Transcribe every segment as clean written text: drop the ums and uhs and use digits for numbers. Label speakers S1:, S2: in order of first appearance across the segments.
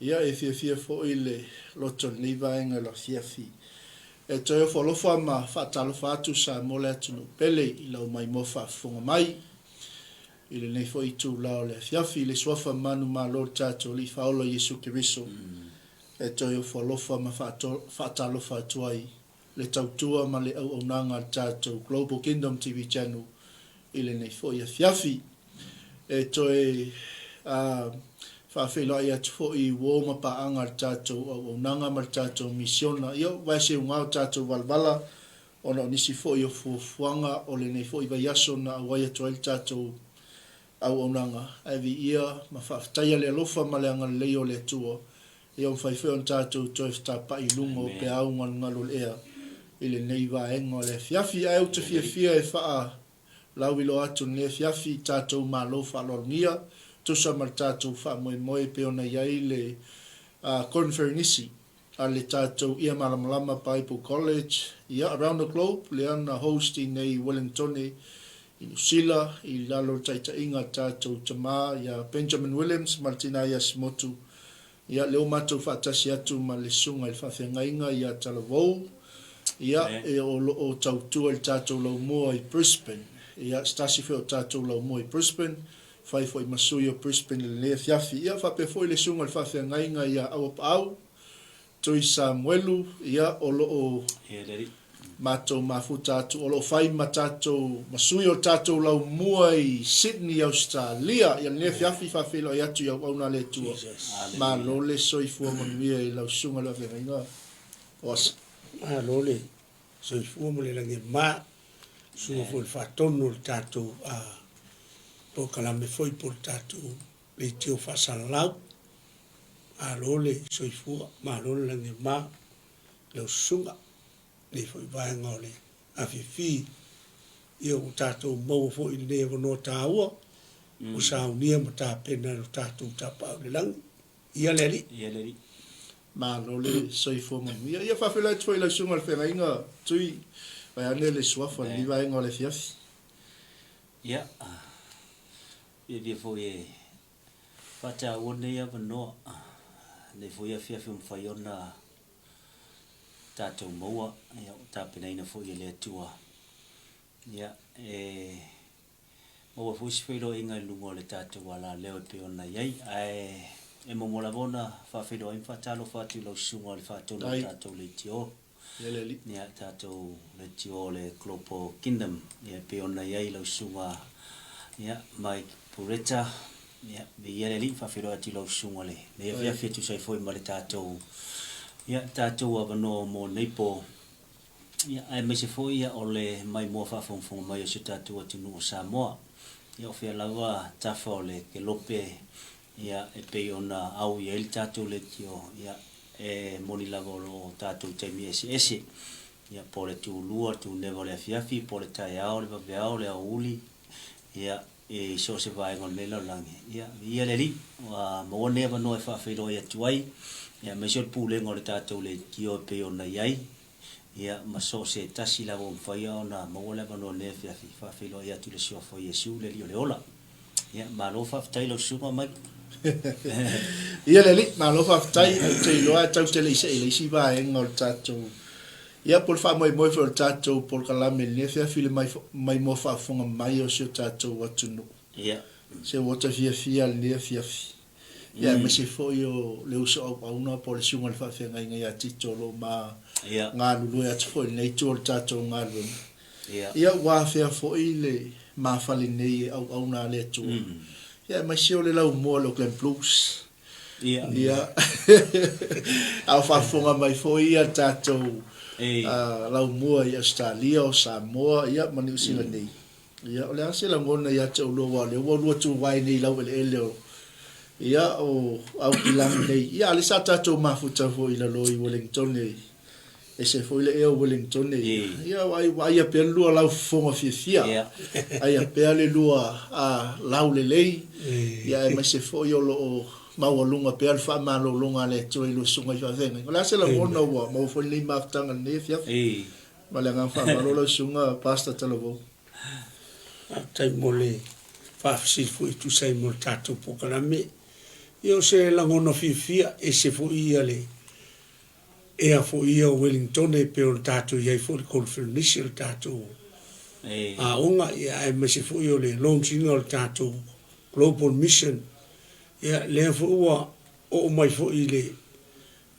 S1: Ia, e fiafia foi le loto i lenei vaega i le afiafi. E toe ofo alofa ma faatalofa atu Samoa le atunuu pele i lau maimoa faafofoga mai i lenei foi itula o le afiafi i le Suafa manumalo o le tatou Alii Faaola Iesu Keriso. E toe ofo alofa ma faatalofa atu ai le tautua ma le auaunaga a le tatou Global Kingdom TV Channel i lenei foi afiafi. E toe faafeiloai atu foi i uo ma paaga a le tatou auaunaga ma le tatou misiona. Ia, vaeseuga o tatou valavala ona o nisi foi o fuafuaga o lenei foi vaiaso na auai atu ai le tatou auaunaga. Ae viia ma faafetaia le alofa ma le agalelei o le Atua Ia mafai foi ona tatou toe fetapa'i i luga o peau galugalu o le ea i lenei vaega o le afiafi. Ae ou te fiafia e faalauiloa atu i lenei afiafi i tatou malo faaaloalogia, tusa ma le tatou faamoemoe e pei ona i ai le Koniferenisi a le tatou Ia Malamalama Bible College, ia, Around the Globe, lea na host i nei i Wellingtone i Niu Sila i lalo o le taitaiga a le tatou tama ia Benjamin Williams ma le tina ia Simotu. Ia, lea ua matou faatasi atu ma le Susuga i le Faafeagaiga ia Talavou, ia, e o lo o tautua i le tatou laumua i Brisbane. Ia, se tasi foi o tatou laumua i Brisbane, fai foi ma sui o Brisbane i lenei afiafi. Ia, faapea foi le Susuga i le Faafeagaiga ia Auapaau, Tui Samuelu, ia, o lo o matou mafuta atu, o lo o fai ma tatou, ma sui o le tatou laumua i Sydney, Ausetalia. Ia, lenei afiafi, faafeiloai atu i auauna a le Atua. Malo le soifua manuia i lau susuga i le faafeagaiga o Asa.
S2: Malo le soifua ma le lagi e mama, susuga foi i le faatonu o le tatou polokalame foi po o le tatou leitio faasalalau. Malo le soifua, malo le lagi e mama i lau susuga i lenei foi vaega o le afiafi. Ia ua tatou maua foi i lenei avanoa taua ua saunia ma tapena e lo tatou Tapaau i le Lagi. Ia le Alii.
S3: Ia le Alii.
S1: Malo le soifua manuia. Ia faafeiloai atu foi i lau susuga i le feagaiga Tui, vaeane le suafa i lenei vaega o le afiafi.
S3: Ia, fiafia foi e faataua lenei avanoa, lenei foi afiafi ua mafai ona tatou maua, ia ua tapenaina foi e le Atua. Ia, e maua foi se feiloaiga i luga o le tatou alaleo e pei ona i ai. Ae e muamua lava ona faafeiloai ma faatalofa atu i lau susuga i le faatonu o le tatou leitio. Ia, tatou leitio o le Global Kingdom, ia e pei ona i ai lau susuga ia Mike Pureta. Ia, viia le Alii, faafeiloai atu i lau susuga i lenei afiafi e tusa ai foi ma le tatou, ia, tatou avanoa mo lenei po. Ia, aemaise foi o le maimoa faafogafoga mai o si o tatou atunuu o Samoa. Ia, o fea lava tafa o le kelope, ia, e pei ona au i ai le tatou leitio, ia, e moni lava o lo o tatou i taimi eseese, ia, po o le tulua, le tuneva o le afiafi, po o le taeao, le vaveao, le aoauli, ia, i so o se vaega o lenei lalolagi. Ia, viia le Alii, ua maua lenei avanoa e faafeiloai atu ai, ia, aemaise o le pulega o le tatou leitio e pei ona i ai, ia, ma so o se tasi lava ua mafai ona maua le avanoa i lenei afiafi, e faafeiloai atu i le Suafa o Iesu, le Alii o le ola. Ia, malo faafetai i lau susuga Mike.
S1: Ia le Alii, malo faafetai. Ou te iloa e tatou te le i see i le isi vaega o le tatou, ia, po o le faamoemoe foi o le tatou polokalame i lenei afiafi i le maimoa faafofoga mai o si o tatou atunuu.
S3: Ia.
S1: Se ua ta fiafia i lenei afiafi. Ia aemaise foi o le uso auauna po o le susuga i le faafeagaiga ia Tito o lo o ma galulue atu foi i lenei itu o le tatou galuega. Ia ua afea foi le mafale nei e auauna a le Atua. Ia aemaise o le laumua o le Auckland Blues. Ia a o faafofoga mai foi ia tatou laumua i Ausetalia, o Samoa ia ma Niu Sila nei. Ia, o le a se lagona ia te oulua aua o lea ua oulua tuvae nei i laueleele o, ia, o Aukilani nei. Ia, a o lea sa tatou mafuta foi i lalo i Wellingtone, ese foi le ea o Wellingtone. Ia, vaaia pea le lua laufofoga fiafia, aia pea le lua laulelei, ia, aemaise foi o lo o maualuga pea le faamalologa a le Atua i lua susuga i faafeagaiga. O le a se lagona ua maua foi lenei mafutaga i lenei afiafi? Ma le agaga faaaloalo lau susuga Pastor Talavou.
S2: Faafetai mo le faafesili foi e tusa ai mo le tatou polokalame. Ia o se lagona fiafia, ese foi ia le ea foi ia o Wellingtone e pei ona tatou i ai foi i le Konferenisi o le tatou aoga, ia aemaise foi o le launch ina o le tatou Global Mission. Ia lea foi ua oo mai foi i le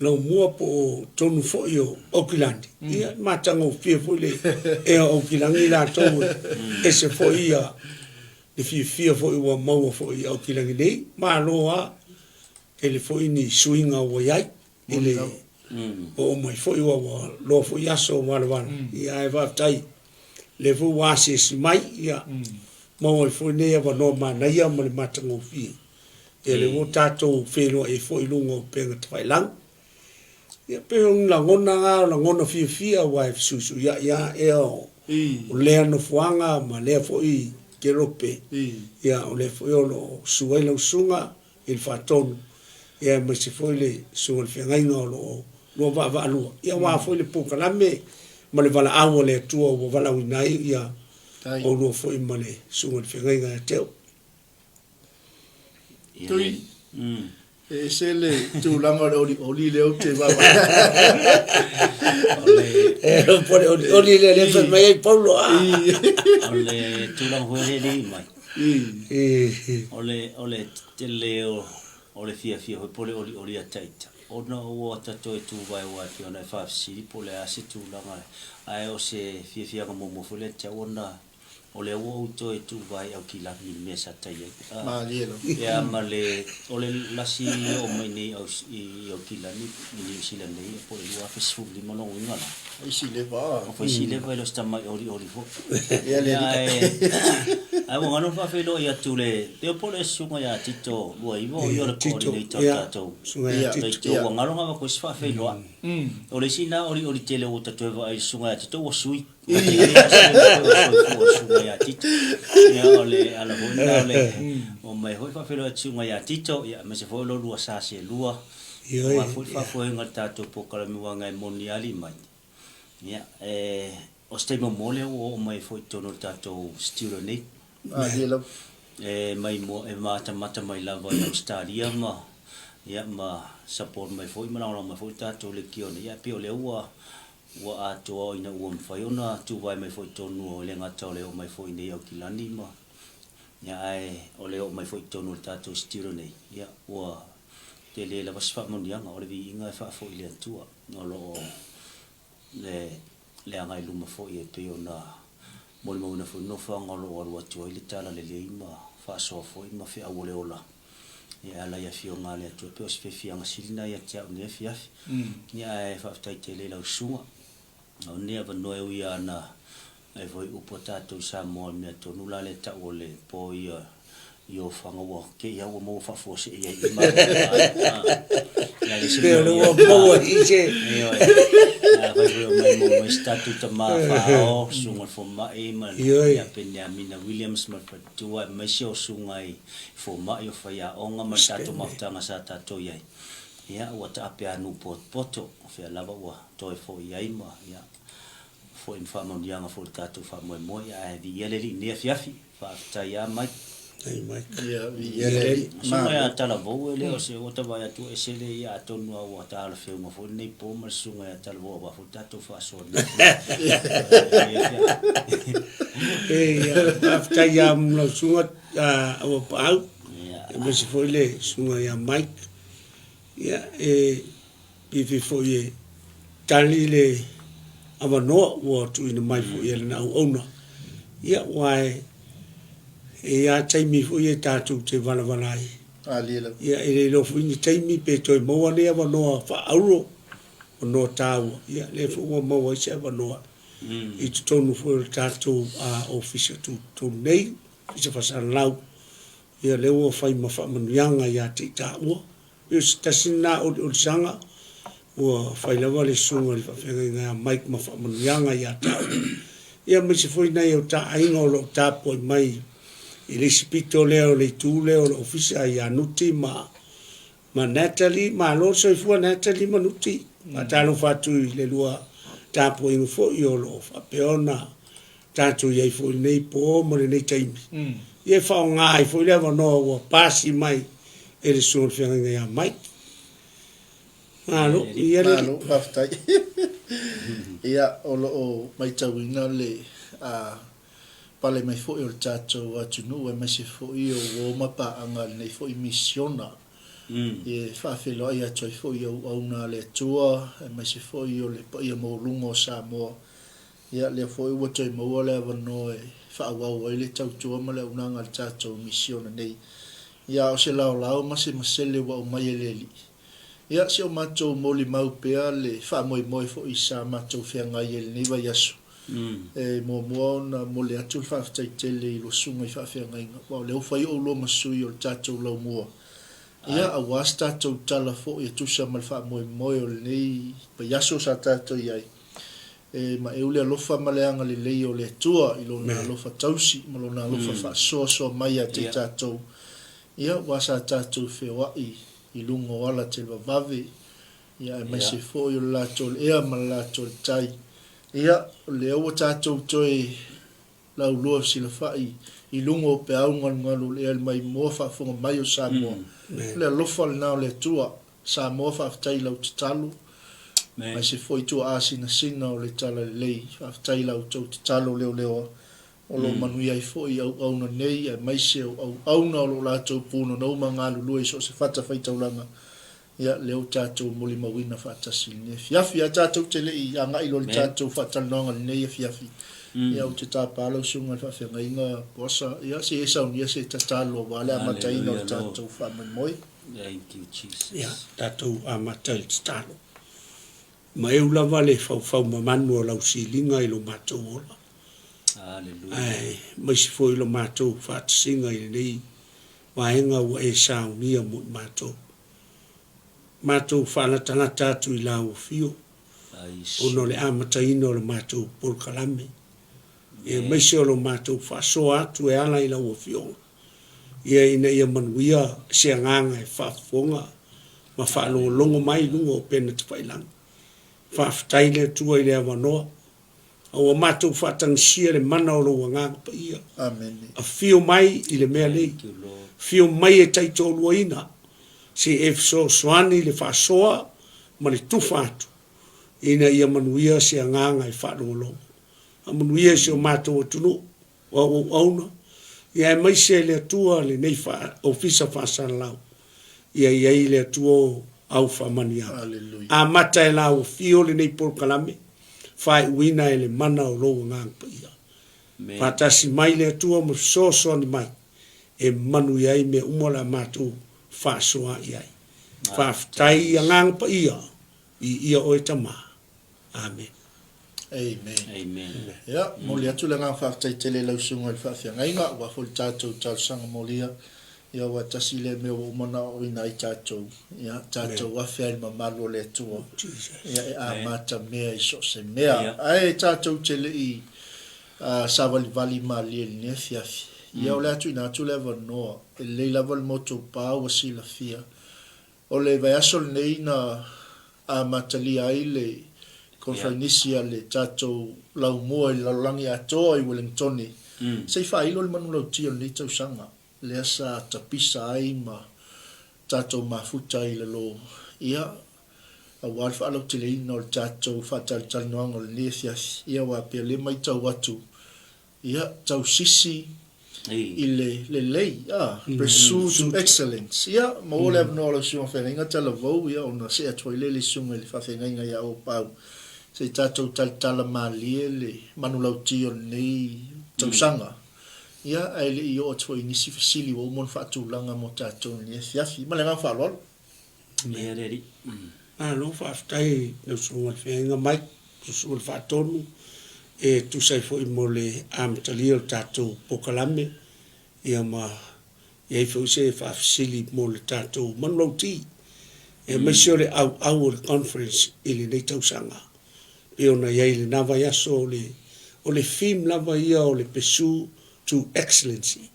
S2: laumua po o totonu foi o Aukilani, ia e matagofie foi le ea o Aukilani latou e ese foi ia le fiafia foi ua maua foi i Aukilani nei. Malo lava, tele foi ni suiga ua i ai i le oo mai foi ua ua loa foi aso o valavala, ia ae faafetai lea foi ua asiasi mai, ia maua ai foi lenei avanoa manaia ma le matagofie. Ia lea ua tatou feiloai ai foi i luga o upega tafailagi. Ia pei o ni lagona na, o lagona fiafia aua e fesuisuiai lava ea o lea nofoaga ma lea foi kelope. Ia o lea foi o lo o susu ai lau susuga i le Faatonu, ia aemaise foi le susuga i le Feagaiga o lo o lua vaavaalua, ia aua foi le polokalame ma le valaau a le Atua ua valaauina ai ia oulua foi ma le susuga i le Feagaiga ia te au.
S1: Tui, e ese le tulaga o le olioli lea ou te vaavaai.
S2: E po le olioli lea lea fai mai ai Paulo a.
S3: O le tulaga foi lea e mai. O le tele o le fiafia foi po o le olioli a Taita, ona ua ta toe tuvae aua e pei ona e faafesili po o le a se tulaga, ae o se fiafiaga muamua foi lea te au ona O lea ua ou toe tuuvae i Aukilani i le mea sa tai ai.
S1: Malie lava.
S3: Ia ma le, o le lasi oo mai nei i Aukilani i Niu Sila nei po o le 2015 lona uiga la.
S1: Isi leva a.
S3: O fai si leva e le o se tamai olioli foi.
S1: Ia le
S3: Ia ae, ae ua galo faafeiloai atu le, pe po o le susuga ia Tito Luaiva o ia o le coordinator o le tatou
S2: Susuga ia Tito.
S3: Leitio, ua galo na avatu ai se faafeiloai. O le isi na olioli tele ua ta toe vaai i le susuga ia Tito ua sui. Susuga ia Tito. Ia o le ala foi lena o le omai foi faafeiloai atu susuga ia Tito, ia aemaise foi o lo lua sa selua. Aua foi le faafoega o le tatou polokalame aua e moni alii mai. Ia e o se taimi muamua lea ua oo mai foi i totonu o le tatou studio nei. E mai e matamata mai lava i Ausetalia ma ia ma support mai foi ma lagolago mai foi le tatou lekione. Ia e pei o lea ua Ua atoa ina ua mafai ona tuvae mai foi i totonu, e le gata o le oo mai foi i inei i Aukilani ma, ia ae o le oo mai foi i totonu o le tatou studio nei, ia ua tele lava se faamanuiaga, o le viiga e faafoi i le Atua o lo o le le agai i luma foi e pei ona molimauina foi le nofoaga o lo o alu atu ai le talalelei ma faasoa foi ma feau o le ola. E ala i afioga a le Atua pei o se fiafiaga sili lena ia te au i lenei afiafi. Ia ae faafetai tele i lau susuga. O lenei avanoa e ui lava na ai foi upu a tatou i Samoa i le mea tonu la lea e tau o le po ia i Ofaga ua te i lava ua maua faafuasei ai i ma Ia le isi
S2: mea ua maua i se
S3: Ioe. Afai foi o mai maua mai se tatou tama faaao, susuga i le fomai ma ia Peniamina Williams ma le faletua aemaise o susuga i fomai, o faiaoga ma le tatou mafutaga sa tatou i ai, ia, ua taape a nuu potopoto, o fea lava ua toe foi ai ma, ia, foi ma faamanuiaga foi i le tatou faamoemoe, ia, ae viia le Alii i lenei afiafi. Faafetai lava Mike.
S2: Faafetai Mike.
S1: Ia, viia le Alii.
S3: Susuga ia Talavou e le o se ua ta vaai atu ua ese le ia atonu lava ua talafeuga foi lenei po ma le susuga ia Talavou aua foi le tatou faasoa i lenei afiafi.
S2: Ia, faafetai lava mo lau susuga Auapaau, aemaise foi le susuga ia Mike. Ia, e fiafia foi e tali le avanoa ua tuuina mai foi e lana auauna. Ia, aua e i ai lava taimi foi e tatou te valavala ai. Ia, e le iloa foi ni taimi pe toe maua nei avanoa faaauro, avanoa taua, ia, lea foi ua maua ai se avanoa i totonu foi o le tatou Ofisa Tutotonu nei, Ofisa Faasalalau, ia lea ua fai ma faamanuiaga ia te i taua. Pei o se tasi lena oliolisaga ua fai lava le susuga i le faafeagaiga ia Mike ma faamanuiaga ia taua. Ia aemaise foi nai o ta aiga o lo o tapuai mai i le isi pito lea o le itu lea o le ofisa ia Nuti ma ma Natalie, malo le soifua Natalie ma Nuti. Faatalofa atu i le lua tapuaiga foi o lo o faapea ona tatou i ai foi i lenei po ma lenei taimi. Ia e faaaoga ai foi le avanoa ua pasi mai e le Susuga i le Feagaiga ia Mike. Malo, ia le
S1: Malo, faafetai. Ia, o lo o matauina le pale mai foi o le tatou atunuu aemaise foi o uo ma paaga a lenei foi misiona e faafeiloai atu ai foi i auauna a le Atua aemaise foi o le paia maualuga o Samoa. Ia, lea foi ua toe maua le avanoa e faaauau ai le tautua ma le auaunaga a le tatou misiona nei. Ia, a o se laolao ma se masele ua aumai e le Alii, ia, si o matou molimau pea le faamoemoe foi sa matou feagai ai i lenei vaiaso. E muamua ona momoli atu le faafetai tele i lua susuga i faafeagaiga, aua o lea ua fai oulua ma sui o le tatou laumua, ia, aua se tatou tala foi e tusa ma le faamoemoe o lenei vaiaso sa tatou i ai. E maeu le alofa ma le agalelei o le Atua i Lona alofa tausi ma Lona alofa faasoasoa mai ia te tatou, ia, aua sa tatou feoai i luga o ala televavave, ia, aemaise foi o le latou o le ea ma le latou o le tai. Ia, o lea ua tatou toe laulua fesilafai i luga o peau galugalu o le ea i le maimoa faafofoga mai o Samoa. O le alofa lena o le Atua. Samoa faafetai i lau tatalo, aemaise foi tuaa sinasina o le Talalelei. Faafetai i la outou tatalo leoleoa o lo o manuia ai foi auauna nei aemaise o auauna o lo o latou punonou ma galulue i so o se fatafaitaulaga. Ia, lea ua tatou molimauina faatasi i lenei afiafi. Ae tatou te le i agai loa i le tatou faatalanoaga i lenei afiafi, ia ou te tapa lau Susuga i le Faafeagaiga Poasa, ia se i e saunia se tatalo aua le amataina o le tatou faamoemoe.
S3: Thank you Jesus.
S2: Ia, tatou amata i le tatalo. Maeu lava le faufau mamanu o lau siliga i lo matou ola.
S3: Hallelujah.
S2: Aemaise foi lo matou faatasiga i lenei vaega ua e saunia mo i matou. Matou faalatalata atu i lau afio, ona o le amataina o le matou polokalame, aemaise o lo matou faasoa atu e ala i lau afioga, ia ina ia manuia se agaga e faafofoga ma faalogologo mai i luga o upega tafailagi. Faafetai le Atua i le avanoa, a ua matou faatagisia le mana o lou Agaga Paia. Afio mai i le mea nei, afio mai e taitoaluaina, se i e fesoasoani i le faasoa ma le tufa atu, ina ia manuia se agaga e faalogologo. Faamanuia i si o matou atunuu, o auauauna, ia aemaise e le Atua lenei Ofisa Faasalalau, ia i ai le Atua o au faamanuiaga. Amata e lau afio lenei polokalame, faaiuina e le mana o lou Agaga Paia. Faatasi mai le Atua ma fesoasoani mai e manuia ai mea uma o le a matou faasoa i ai. Faafetai Agaga Paia, viia oe Tama. Amene.
S1: Amen. Amen. Ia, momoli atu le agaga faafetai tele i lau susuga i le faafeagaiga, aua foi le tatou talosaga molia. Ia, aua tasi lea mea ua uma ona aoaoina ai tatou, ia, tatou afe ai i le mamalu o le Atua, ia, e amata mea i so o se mea. Ae tatou te le i savalivali malie i lenei afiafi. Ia, o le a tuuina atu le avanoa, e lelei lava le motupa ua silafia. O le vaiaso lenei na amatalia ai le Koneferenisi a le tatou laumua i le lalolagi atoa i Welengitone, se i faailo le manulauti o lenei tausaga lea sa tapisa ai ma tatou mafuta ai i lalo, ia, aua le faalauteleina o le tatou faatalatalanoaga o lenei afiafi. Ia, aua pei o lea e matau atu, Ia, tausisi i le lelei, a, pursue to excellence. Ia, maua le avanoa o lau Susuga Faafeagaiga Talavou, ia, ona see atu ai lea i le Susuga i le Faafeagaiga ia Opau, se i tatou talatala malie le manulauti o lenei tausaga. Ia, ae le i oo atu foi i nisi fesili ua uma ona faatulaga mo tatou i lenei afiafi. Ma le agaga faaaloalo.
S3: Ia le Alii.
S2: Malo faafetai i lau Susuga i le Feagaiga Mike, lau Susuga i le Faatonu e tusa ai foi mo le amatalia o le tatou polokalame ia ma i ai foi se faafesili mo le tatou manulauti aemaise o le auau o le conference i lenei tausaga pei ona i ai i lena vaiaso o le o le theme lava ia o le pursue to excellency.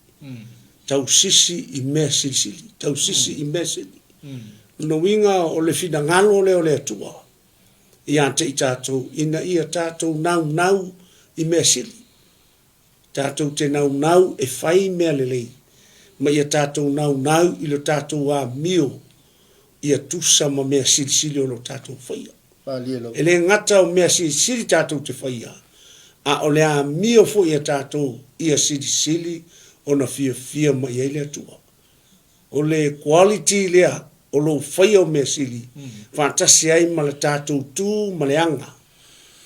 S2: Tausisi i mea silisili, tausisi i mea sili. Lona uiga o le finagalo lea o le Atua ia te i tatou ina ia tatou naunau i mea sili. Tatou te naunau e fai mea lelei. ma ia tatou naunau i lo tatou amio ia tusa ma mea silisili o lo tatou faia. E le gata o mea silisili tatou te faia, a o le amio foi a tatou ia silisili ona fiafia mai ai le Atua. O le quality lea o lou faia o mea sili faatasi ai ma le tatou tu ma le aga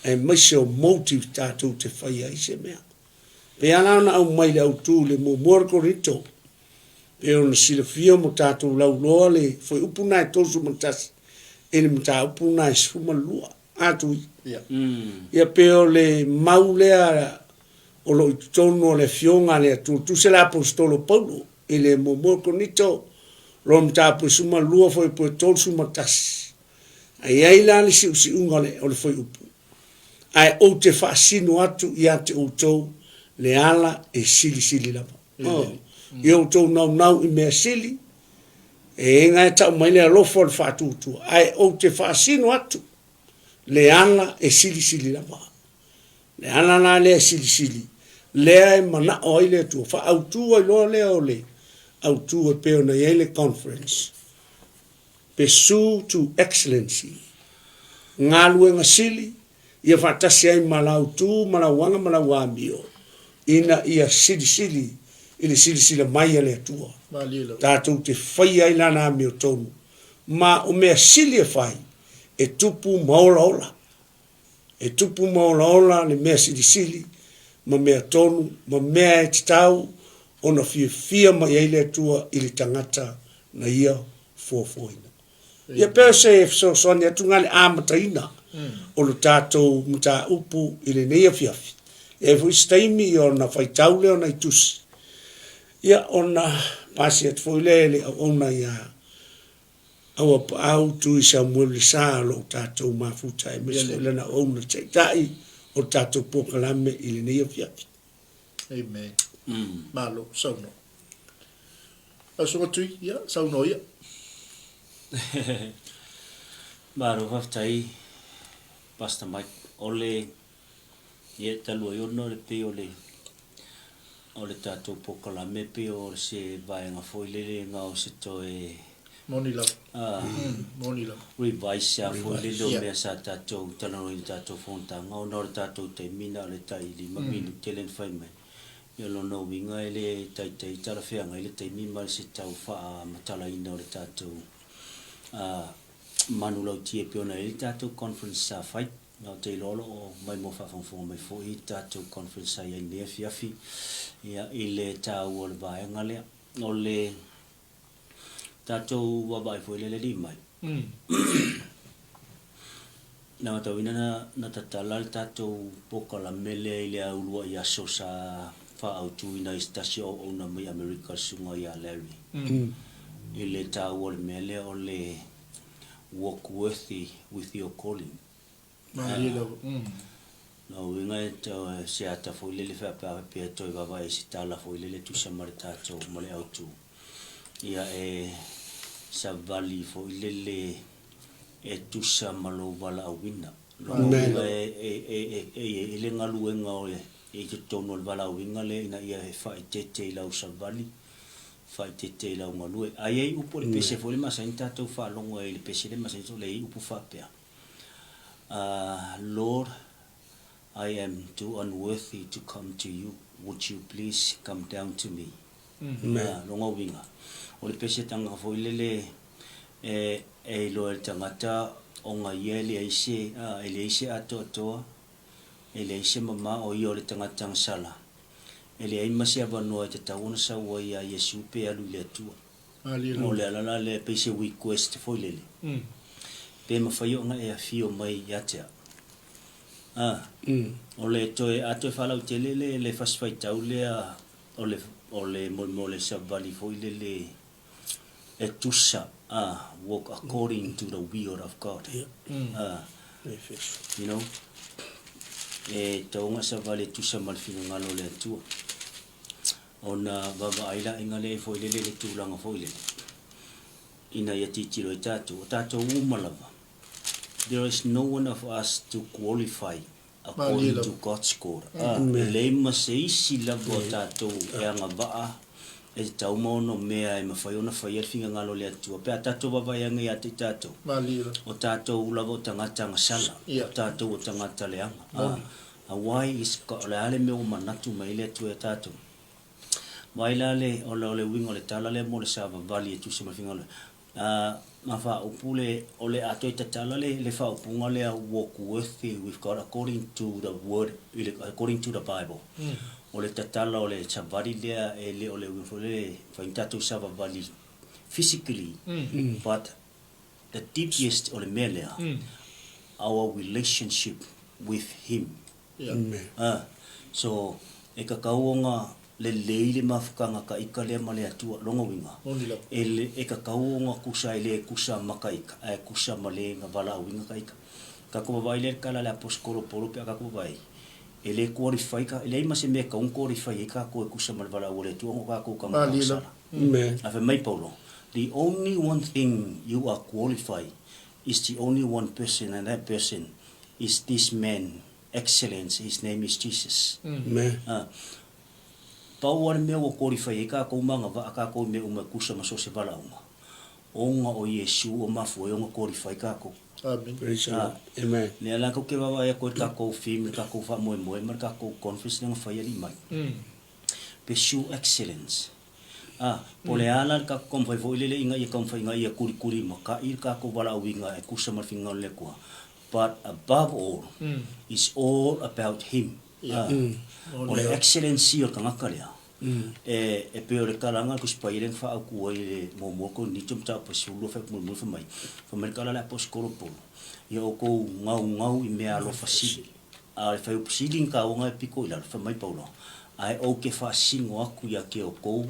S2: aemaise o motive tatou te faia ai se mea. Pei lava la ona aumai le autu i le muamua o le Korinito, pei ona silafia ma tatou lauloa le fuaiupu lena e 31 i le mataupu lena e 12. A Tui? Ia pei o le mau lea o lo o i totonu o le Afioga a le Atua, tusa le Aposetolo Paulo i le muamua o Korinito, lona mataupu e 12 fuaiupu e 31. A i ai la le siusiuga o le, o le fuaiupu, ae ou te faasino atu ia te outou le ala e silisili lava. Oh, i outou naunau i mea sili, e ega e tau mai le alofa o le faatuatua, ae ou te faasino atu le ala e silisili lava. Le ala la lea e silisili, lea e manao ai le Atua, faaautu ai loa lea o le autu e pei ona i ai le conference, Pursue to Excellency, galuega sili, ia faatasi ai ma lau tu ma lau aga ma lau amio, ina ia silisili i le silasila mai a le Atua, tatou te faia ai Lana amiotonu, ma o mea sili e fai, e tupu ma olaola. E tupu ma olaola le mea silisili ma mea tonu ma mea e tatau ona fiafia mai ai le Atua i le tagata na Ia fuafuaina. Ia pei o se fesoasoani atu lena i le amataina o le tatou mataupu i lenei afiafi. E i ai foi se taimi ona faitau lea o nai tusi, ia ona pasi atu foi lea i le auauna ia Auapaau Tui Samuelu Lesa o lo o tatou mafuta aemaise foi lana auauna taitai o le tatou polokalame i lenei afiafi.
S1: Amen. Malo saunoa. Lau Susuga Tui, ia, saunoa ia.
S3: Malo faafetai Pastor Mike. O le, ia talu ai ona o le pei o le o le tatou polokalame pei o se vaega foi lele na o se toe
S1: Moni lava. Moni lava.
S3: Revise a foi lele o mea sa tatou talanoaina i tatou fonotaga ona o le tatou taimi na o le tai 5 minute lea na fai mai. Ia o lona uiga e le taitai talafeagai le taimi ma se tau faamatalaina o le tatou manulauti e pei ona i ai le tatou conference sa fai. Ou te iloa o lo o maimoa faafogafoga mai foi i le tatou conference sa i ai i lenei afiafi i le taua o le vaega lea. O le tatou vaavaai foi lea i le alii mai, na matauina na tatala le tatou polokalame lea i le uluai aso sa faaautuina ai se tasi o auauna mai Amerika le susuga ia Larry i le taua o le mea lea o le walk worthy with your calling.
S1: Malie lava.
S3: Lona uiga e toe se ata foi lele faapea pea toe vaavaai i se tala foi lele tusa ma le tatou ma le autu. Ia e savali foi lele e tusa ma lou valaauina. Lona uiga e i ai le galuega e i totonu o le valaauina lea ina ia e faaeteete i lau savali faaeteete i lau galue. A i ai upu o le pese foi lea e masani ona tatou faalogo ai i le pese lea e masani ona i ai upu faapea, Lord, I am too unworthy to come to you, would you please come down to me? Lona uiga, o le pese tangata foi lele e iloa e le tagata ona ia e leai se, e leai se atoatoa, e leai se mama, o ia o le tagata gasala. E leai ma se avanoa e tatau ona sau ai ia Iesu pe alu i le Atua. O le ala la lea pei se request foi lele, pe mafai ona e afio mai ia te au. A, o le toe, a toe faalautele le, le fasi faitau lea o le, o le mo le savali foi lele e tusa, a, walk according to the will of God. A, you know, e tatau ona savali e tusa ma le finagalo o le Atua. Ona vaavaai laʻiga lea foi lele i le tulaga foi lele, ina ia tilotilo ai tatou, o tatou uma lava, there is no one of us to qualify according to God's quota. E leai ma se isi lava o tatou e agavaa E tatau ma onomea e mafai ona faia le finagalo o le Atua pe a tatou vaavaai ia te i tatou. O tatou lava o tagata agasala, o tatou o tagata leaga. A why is o le a le mea ua manatu mai ai le Atua ia tatou? Vaai la le o le uiga o le tala lea mo le savavali e tusa ma le finagalo. A ma faaupu le o le a toe tatala le le faaupuga lea walk worthy with God according to the word i le according to the bible. O le tatala o le savali lea e le o le uiga foi lele e fai ni tatou savavali physically but the deepest o le mea lea our relationship with him. A, so, e kakau ona lelei le mafutaga ka ika lea ma le Atua, lona uiga, e le, e kakau ona kusa e le kusa ma ka ika, ae kusa ma le na valaauina ka ika. Kakou vavaai lea i le tala a le Aposetolo Paulo pe a kakou vavaai, e le qualify ka, e leai ma se mea e tatau ona qualify ai kakou e kusa ma le valaau a le Atua ona o kakou tagata agasala. Ae fai mai Paulo, the only one thing you are qualified is the only one person and that person is this man excellence his name is Jesus.
S2: Amen.
S3: A, pau lava le mea ua qualify ai kakou ma agavaa kakou i mea uma e kusa ma so o se valaauga, ona o Iesu ua mafua ai ona qualify kakou.
S1: Amen.
S2: Praise the Lord. Amen.
S3: Lea la kou te vaavaai atu ai i le tatou theme, le tatou faamoemoe ma le tatou conference lea na fai alii mai. Pursue excellence. A, po o le a la le tatou taumafai foi lele ina ia taumafai ina ia kulikuli makai le tatou valaauina e tusa ma le finagalo o le Atua. But above all, it's all about Him. A, o le excellency o le tagata lea, e, e pei o le tala lena a le Tusi Paia lea na faaautu ai i le muamua o Korinito mataupu e 12 fai atu mulimuli fai mai, fai mai le tala a le Aposetolo Paulo, Ia outou gaugau i mea alofa sili. A o le fuaiupu sili na taua na e pito i lalo, fai mai Paulo, Ae ou te faasino atu ia te outou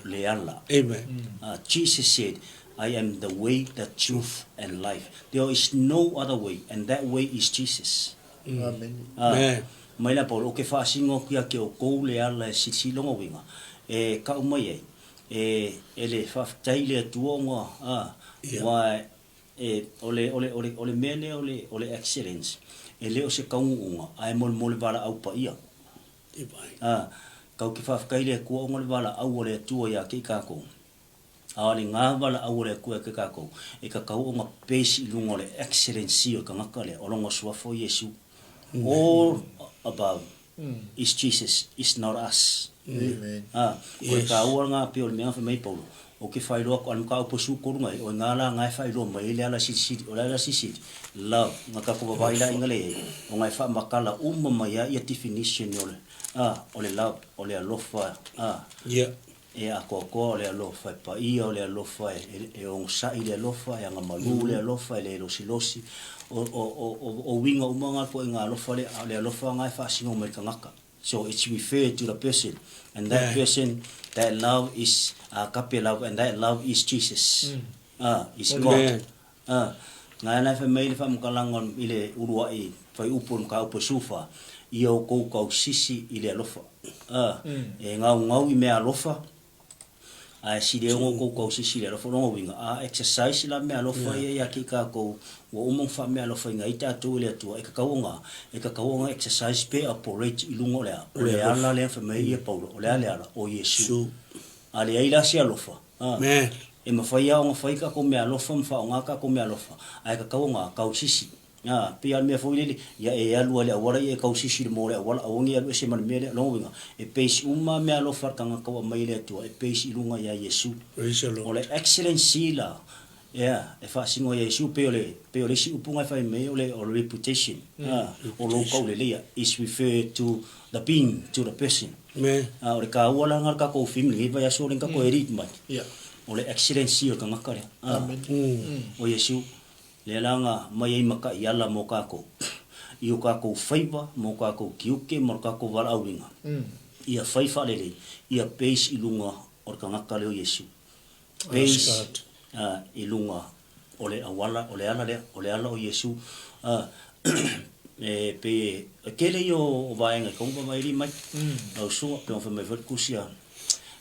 S3: le ala.
S2: Amen.
S3: Jesus said, I am the way, the truth and life. There is no other way and that way is Jesus.
S1: Amen.
S2: Amen.
S3: Mai la Paulo, ou te faasino atu ia te outou le ala e silisili lona uiga, e kau mai ai, e, e le faafetai i le Atua ona, a, ua E, o le, o le, o le, o le mea lea o le, o le excellence, e le o se taunuuga, ae molemole valaau paia. A, kau te faafetai i le Atua ona o le valaau a le Atua ia te i tatou. A o le gā valaau a le Atua ia te tatou, e tatau ona base i luga o le excellency o le tagata lea, o lona suafa o Iesu. All above is Jesus, is not us.
S1: Amen.
S3: A, o le taua lena pei o le mea na fai mai ai Paulo, ou te faailoa atu, a o le mataupu e 13 nai, o i ina la na e faailoa mai ai le ala silisili, o le ala silisili, love, na tatou vavaai la ina le i ai, ona e faamatala uma mai ai ia definition o le, a, o le love, o le alofa, a,
S2: Yeah.
S3: E atoatoa o le alofa, e paia o le alofa, e onosai le alofa, e agamalu le alofa, e le losilosi. O, o, o, o uiga uma na o le ituaiga alofa lea, a o le alofa na e faasino mai i le tagata. So it's referred to the person, and that person, that love is agape love, and that love is Jesus. Ah, is God. Ah, na ala e fai mai le faamatalaga i le uluai fuaiupu o le mataupu e 14, Ia outou tausisi i le alofa. Ah, e gaugau i mea alofa, ae sili ai ona outou tausisi i le alofa. O lona uiga, a exercise la mea alofa ia ia te i tatou, ua uma ona faameaalofaina ai tatou e le Atua, e tatau ona, e tatau ona exercise pe operate i luga o le a? O le ala lea na fai mai ai ia Paulo, o le a le ala? O Iesu. A leai la se alofa, a, e mafai lava ona fai tatou meaalofa ma faaaoga tatou meaalofa, ae tatau ona tausisi. A, pei lava o le mea foi lele, ia e alu lava i le auala, ia e tausisi i le moa o le auala, aua ne i alu ese ma le mea lea. O lona uiga, e base uma lava meaalofa a le tagata ua aumai e le Atua, e base i luga ia Iesu. O le excellency la, Ea, e faasino ia Iesu, pei o le, pei o le isi upu na e fai mai o le, o le reputation, a, o lou kauleleia, is refer to the being, to the person.
S2: Me.
S3: A, o le taua la na o le tatou film lenei vaiaso lea na tatou edit mai,
S1: Ia.
S3: o le excellency o le tagata lea, a,
S1: Amen.
S3: o Iesu, lea la na aumai ai ma taiala mo tatou, i o tatou faiva, mo tatou tiute ma lo tatou valaauina, ia fai faalelei, ia base i luga o le tagata lea o Iesu. Base i luga o le auala, o le ala lea, o le ala o Iesu. E pei e tele ia o vaega e tatau ona vaavaai mai. Lau susuga, pei ona fai mai foi le tusi a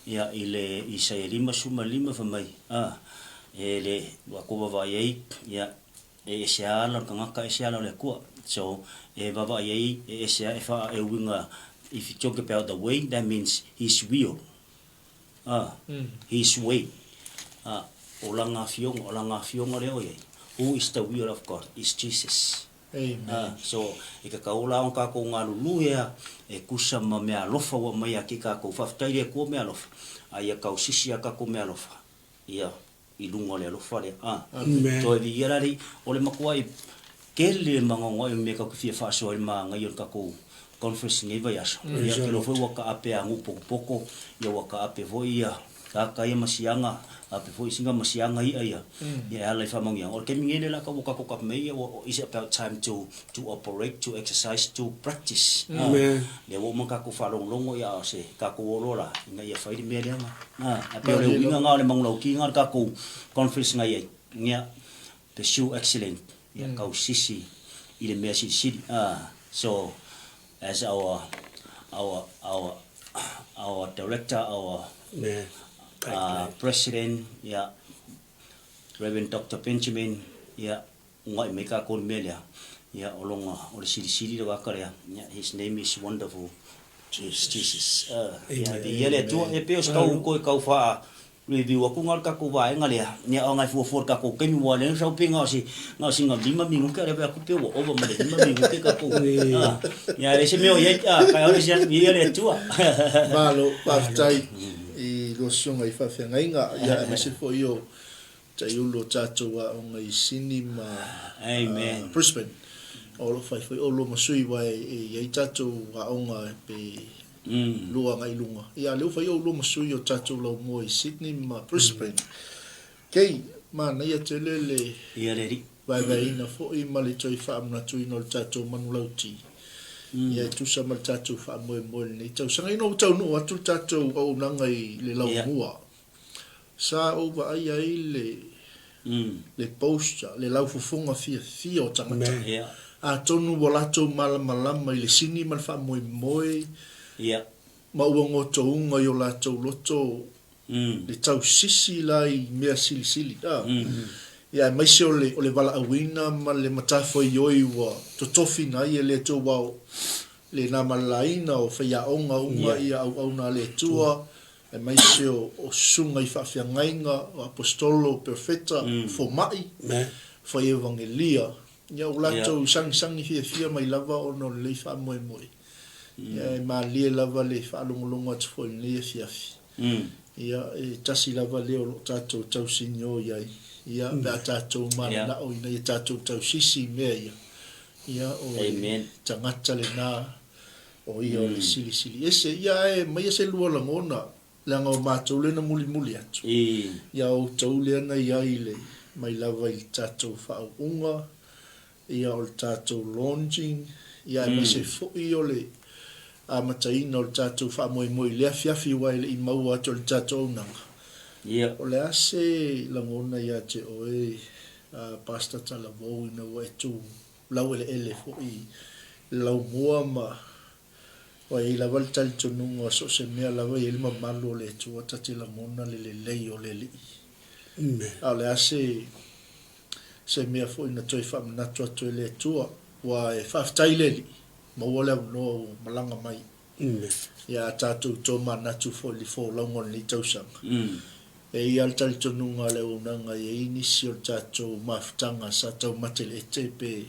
S3: ia i le Isaia 55 fai mai, a, e le, ua tou vaavaai ai, ia, e ese lava ala o le tagata, ese ala o le Atua. So, e vaavaai ai, e ese lava, e faa, e uiga, if you talk about the way, that means his will. His way. O Lana Afioga, o Lana Afioga lea o i ai. Who is the will of God? Is Jesus.
S1: Amen.
S3: So, e tatau la ona tatou galulue a e tusa ma meaalofa ua aumai ia te tatou. Faafetai i le Atua meaalofa, a ia tausisi a tatou meaalofa, ia, i luga o le alofa lea. A.
S2: Amen.
S3: Toe viia la le, o le matuai tele le magoagoa i mea tatou te fia faasoa ai le manaia o le tatou conference i lenei vaiaso. Ia, ou te iloa foi ua taape a nuu potopoto, ia ua taape foi ia tata ia ma siaga, taape foi sina ma siaga i'a ia, ia e ala i faamanuiaga. O le taimi nei lea la tau ua tatou taape mai, ia ua, is about time to to operate, to exercise, to practice. A, lea ua uma ona tatou faalogologo, ia a o se tatou o loa la, ina ia fai le mea lea na, a, ae pei o le uiga lena o le manulauti lena o le tatou conference na i ai, ia, pursue excellence, ia tausisi i le mea silisili. A, so, as our, our, our, our director, our president, ia, Reverend Doctor Benjamin, ia, Ungaʻi mai kākou i le mea lea, ia, o lona, o le Silisili le vaka lea, ia, His name is wonderful, Jesus. Ia, viia le Atua. E pei o se tau toe tau faa review atu na o le tatou vaega lea, ia, ona e fuafua i le tatou taimi, ua lea sau pe na o se, na o sina 5 minute, a o lea vaai atu pei ua ova ma le 5 minute tatou, ia, e leai se mea o i ai, kai aole se atu, viia le Atua.
S1: Malo, faafetai i lua susuga i faafeagaiga, ia, aemaise foi o Taiulu o tatou aoga i Sydney ma Brisbane. O lo o fai foi oulua ma sui aua e i ai tatou aoga pe lua agai i luga. Ia a lea ua fai oulua ma sui o tatou laumua i Sydney ma Brisbane. Kei, manaia tele le vaevaeina foi ma le toe faamanatuina o le tatou manulauti ia e tusa ma le tatou faamoemoe i lenei tausaga. Ina ua taunuu atu le tatou auaunaga i le laumua, Sa ou vaai ai le le poster, le laufofoga fiafia o tagata. Atonu ua latou malamalama i le sini ma le faamoemoe ma ua gotouga i o latou loto le tausisi la i mea silisili. Ia aemaise o le o le valaauina ma le matafaioioi ua totofina ai e le Atua aua o le na malalaina o faiaoga uma ia auauna a le Atua aemaise o susuga i faafeagaiga, o aposetolo, o perofeta, o fomai, fai evagelia. Ia ua latou sagisagi fiafia mai lava ona o lenei faamoemoe. Ia e malie lava le faalogologo atu foi i lenei afiafi. Ia e tasi lava lea o lo o tatou tausinio i ai. Ia pe a tatou mananao ina ia tatou tausisi i mea ia, ia o le tagata lena O ia o le Silisili Ese. Ia ae aumaia se lua lagona, leaga o matou lea na mulimuli atu. Ia o outou lea na i ai le, mai lava i le tatou faauuga, ia o le tatou launching, ia aemaise foi o le amataina o le tatou faamoemoe i le afiafi aua e le i maua atu e le tatou auaunaga. O le a se lagona ia te oe, Pastor Talavou, ina ua e tu laueleele foi i le laumua ma ua i ai lava le talitonuga o so o se mea lava e i ai le mamalu o le Atua ta te lagona le lelei o le Alii. A o le a se se mea foi na toe faamanatu atu e le Atua, ua e faafetai i le Alii, maua le avanoa ua malaga mai. Ia a tatou tomanatu foi i le folauga o lenei tausaga. E i ai lava le talitonuga a le auaunaga e i ai nisi o le tatou mafutaga sa taumate i le ete pe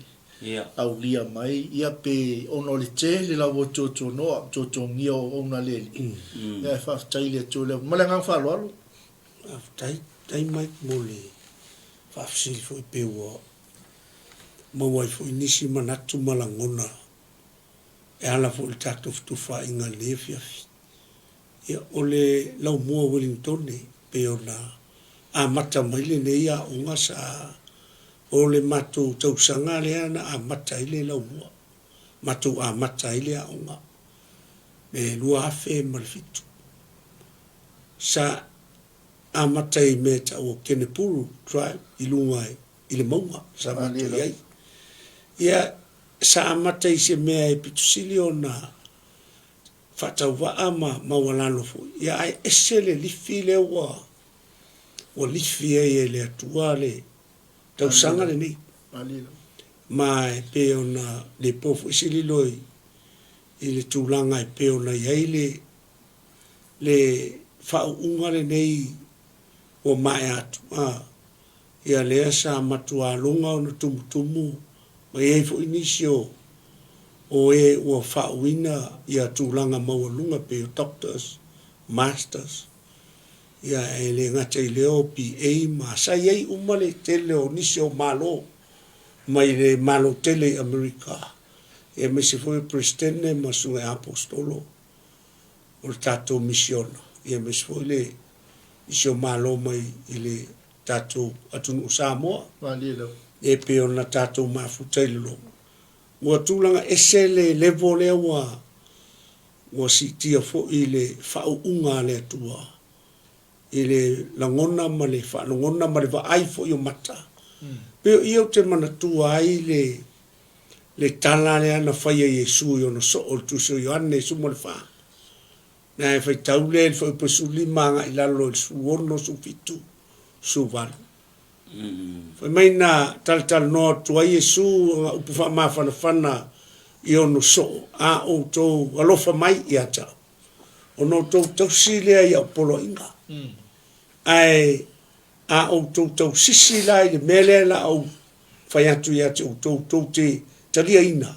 S1: aulia mai, ia pe ona o le tele lava o tuatuanoa, tuatuagia o auauna a le Alii. Ia ae faafetai i le Atua i le avanoa. Ma le agaga faaaloalo.
S2: Faafetai, faafetai Mike mo le faafesili foi pe ua maua ai foi nisi manatu ma lagona e ala foi i le tatou fetufaaiga i lenei afiafi. Ia, o le laumua o Welingtone, pei ona amata mai lenei aoga sa o le matou tausaga lea na amata ai le laumua, matou amata ai le aoga le 2007. Sa amata i mea e tau o Kenepuru Drive i luga i le mauga sa matou i ai. Ia, sa amata i se mea e pito sili ona faatauvaa ma maualalo foi, ia ae ese le lifi lea ua ua lifi ai e le Atua le tausaga lenei. Ma e pei ona le po foi se lilo i i le tulaga e pei ona i ai le le. faauuga lenei ua maea atu, a, ia lea sa matua luga ona tumutumu ma i ai foi nisi o o e ua faauuina ia tulaga maualuga pei o Doctors, Masters, ia e le gata i lea o BA ma sa i ai uma le tele o nisi o Malo mai le Malo tele i Amerika, ia aemaise foi o Peresetene ma Susuga Aposetolo o le tatou misiona, ia aemaise foi le nisi o Malo mai i le tatou atunuu o Samoa.
S1: Malie lava.
S2: E pei ona tatou mafuta i le logo. Ua tulaga ese le level lea ua ua siitia foi le faauuga a le Atua i le lagona ma le faalogona ma le vaai foi o mata. Pei o i ou te manatua ai le le tala lea na faia e Iesu i ona soo i le Tusi o Ioane 14. Na e faitau lea i le fuaiupu 15 agai i lalo i le 16, 17, 18. Fai mai na talatalanoa atu ai Iesu ana upu faamafanafana i ono soo, A outou alofa mai ia te au, ona outou tausi lea i au poloaiga. Ae a outou tausisi la i le mea lea la a ou fai atu ia te outou, tou te taliaina,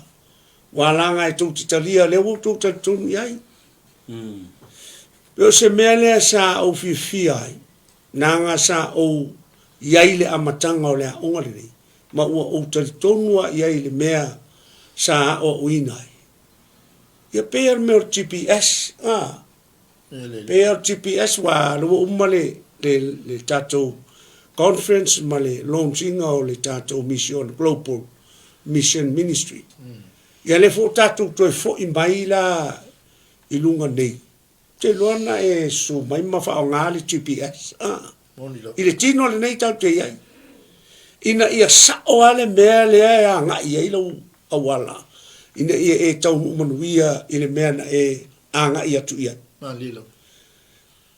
S2: ua alaga e tou te talia lea ua outou talitonu i ai. Pei o se mea lea sa ou fiafia ai, Leaga sa ou i ai i le amataga o le aoga lenei, ma ua ou talitonu lava i ai i le mea sa aoaoina ai. Ia pei lava o le mea o le GPS, a? Pei lava o le GPS aua o lea ua uma le, le, le tatou conference ma le launch ina o le tatou mission, Global Mission Ministry. Ia lea foi ua tatou toe foi mai la i luga nei, Ou te iloa na e susu mai ma faaaoga le GPS i le tino lenei tatou te i ai, ina ia sao lava le mea lea e agai i ai lou auala, ina ia e taunuu manuia i le mea na e agai atu i ai.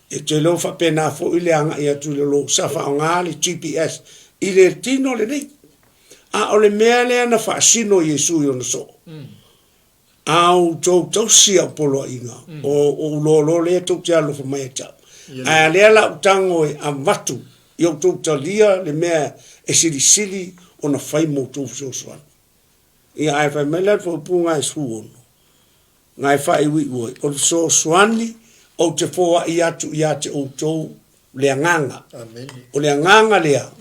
S2: E te iloa faapena foi le agai atu i le lo sa faaaoga le GPS i le tino lenei. A o le mea lea na faasino Iesu i ona soo, A outou tausi au poloaiga, o ou loaloa lea tou te alofa mai ia te au. Ae a lea la ou tago e avatu ia outou talia le mea e silisili ona fai mo outou fesoasoani. Ia ae fai mai la le faaupuga e 16, na e faaiuiu ai, o le fesoasoani ou te foai atu ia te outou le agaga. O le agaga lea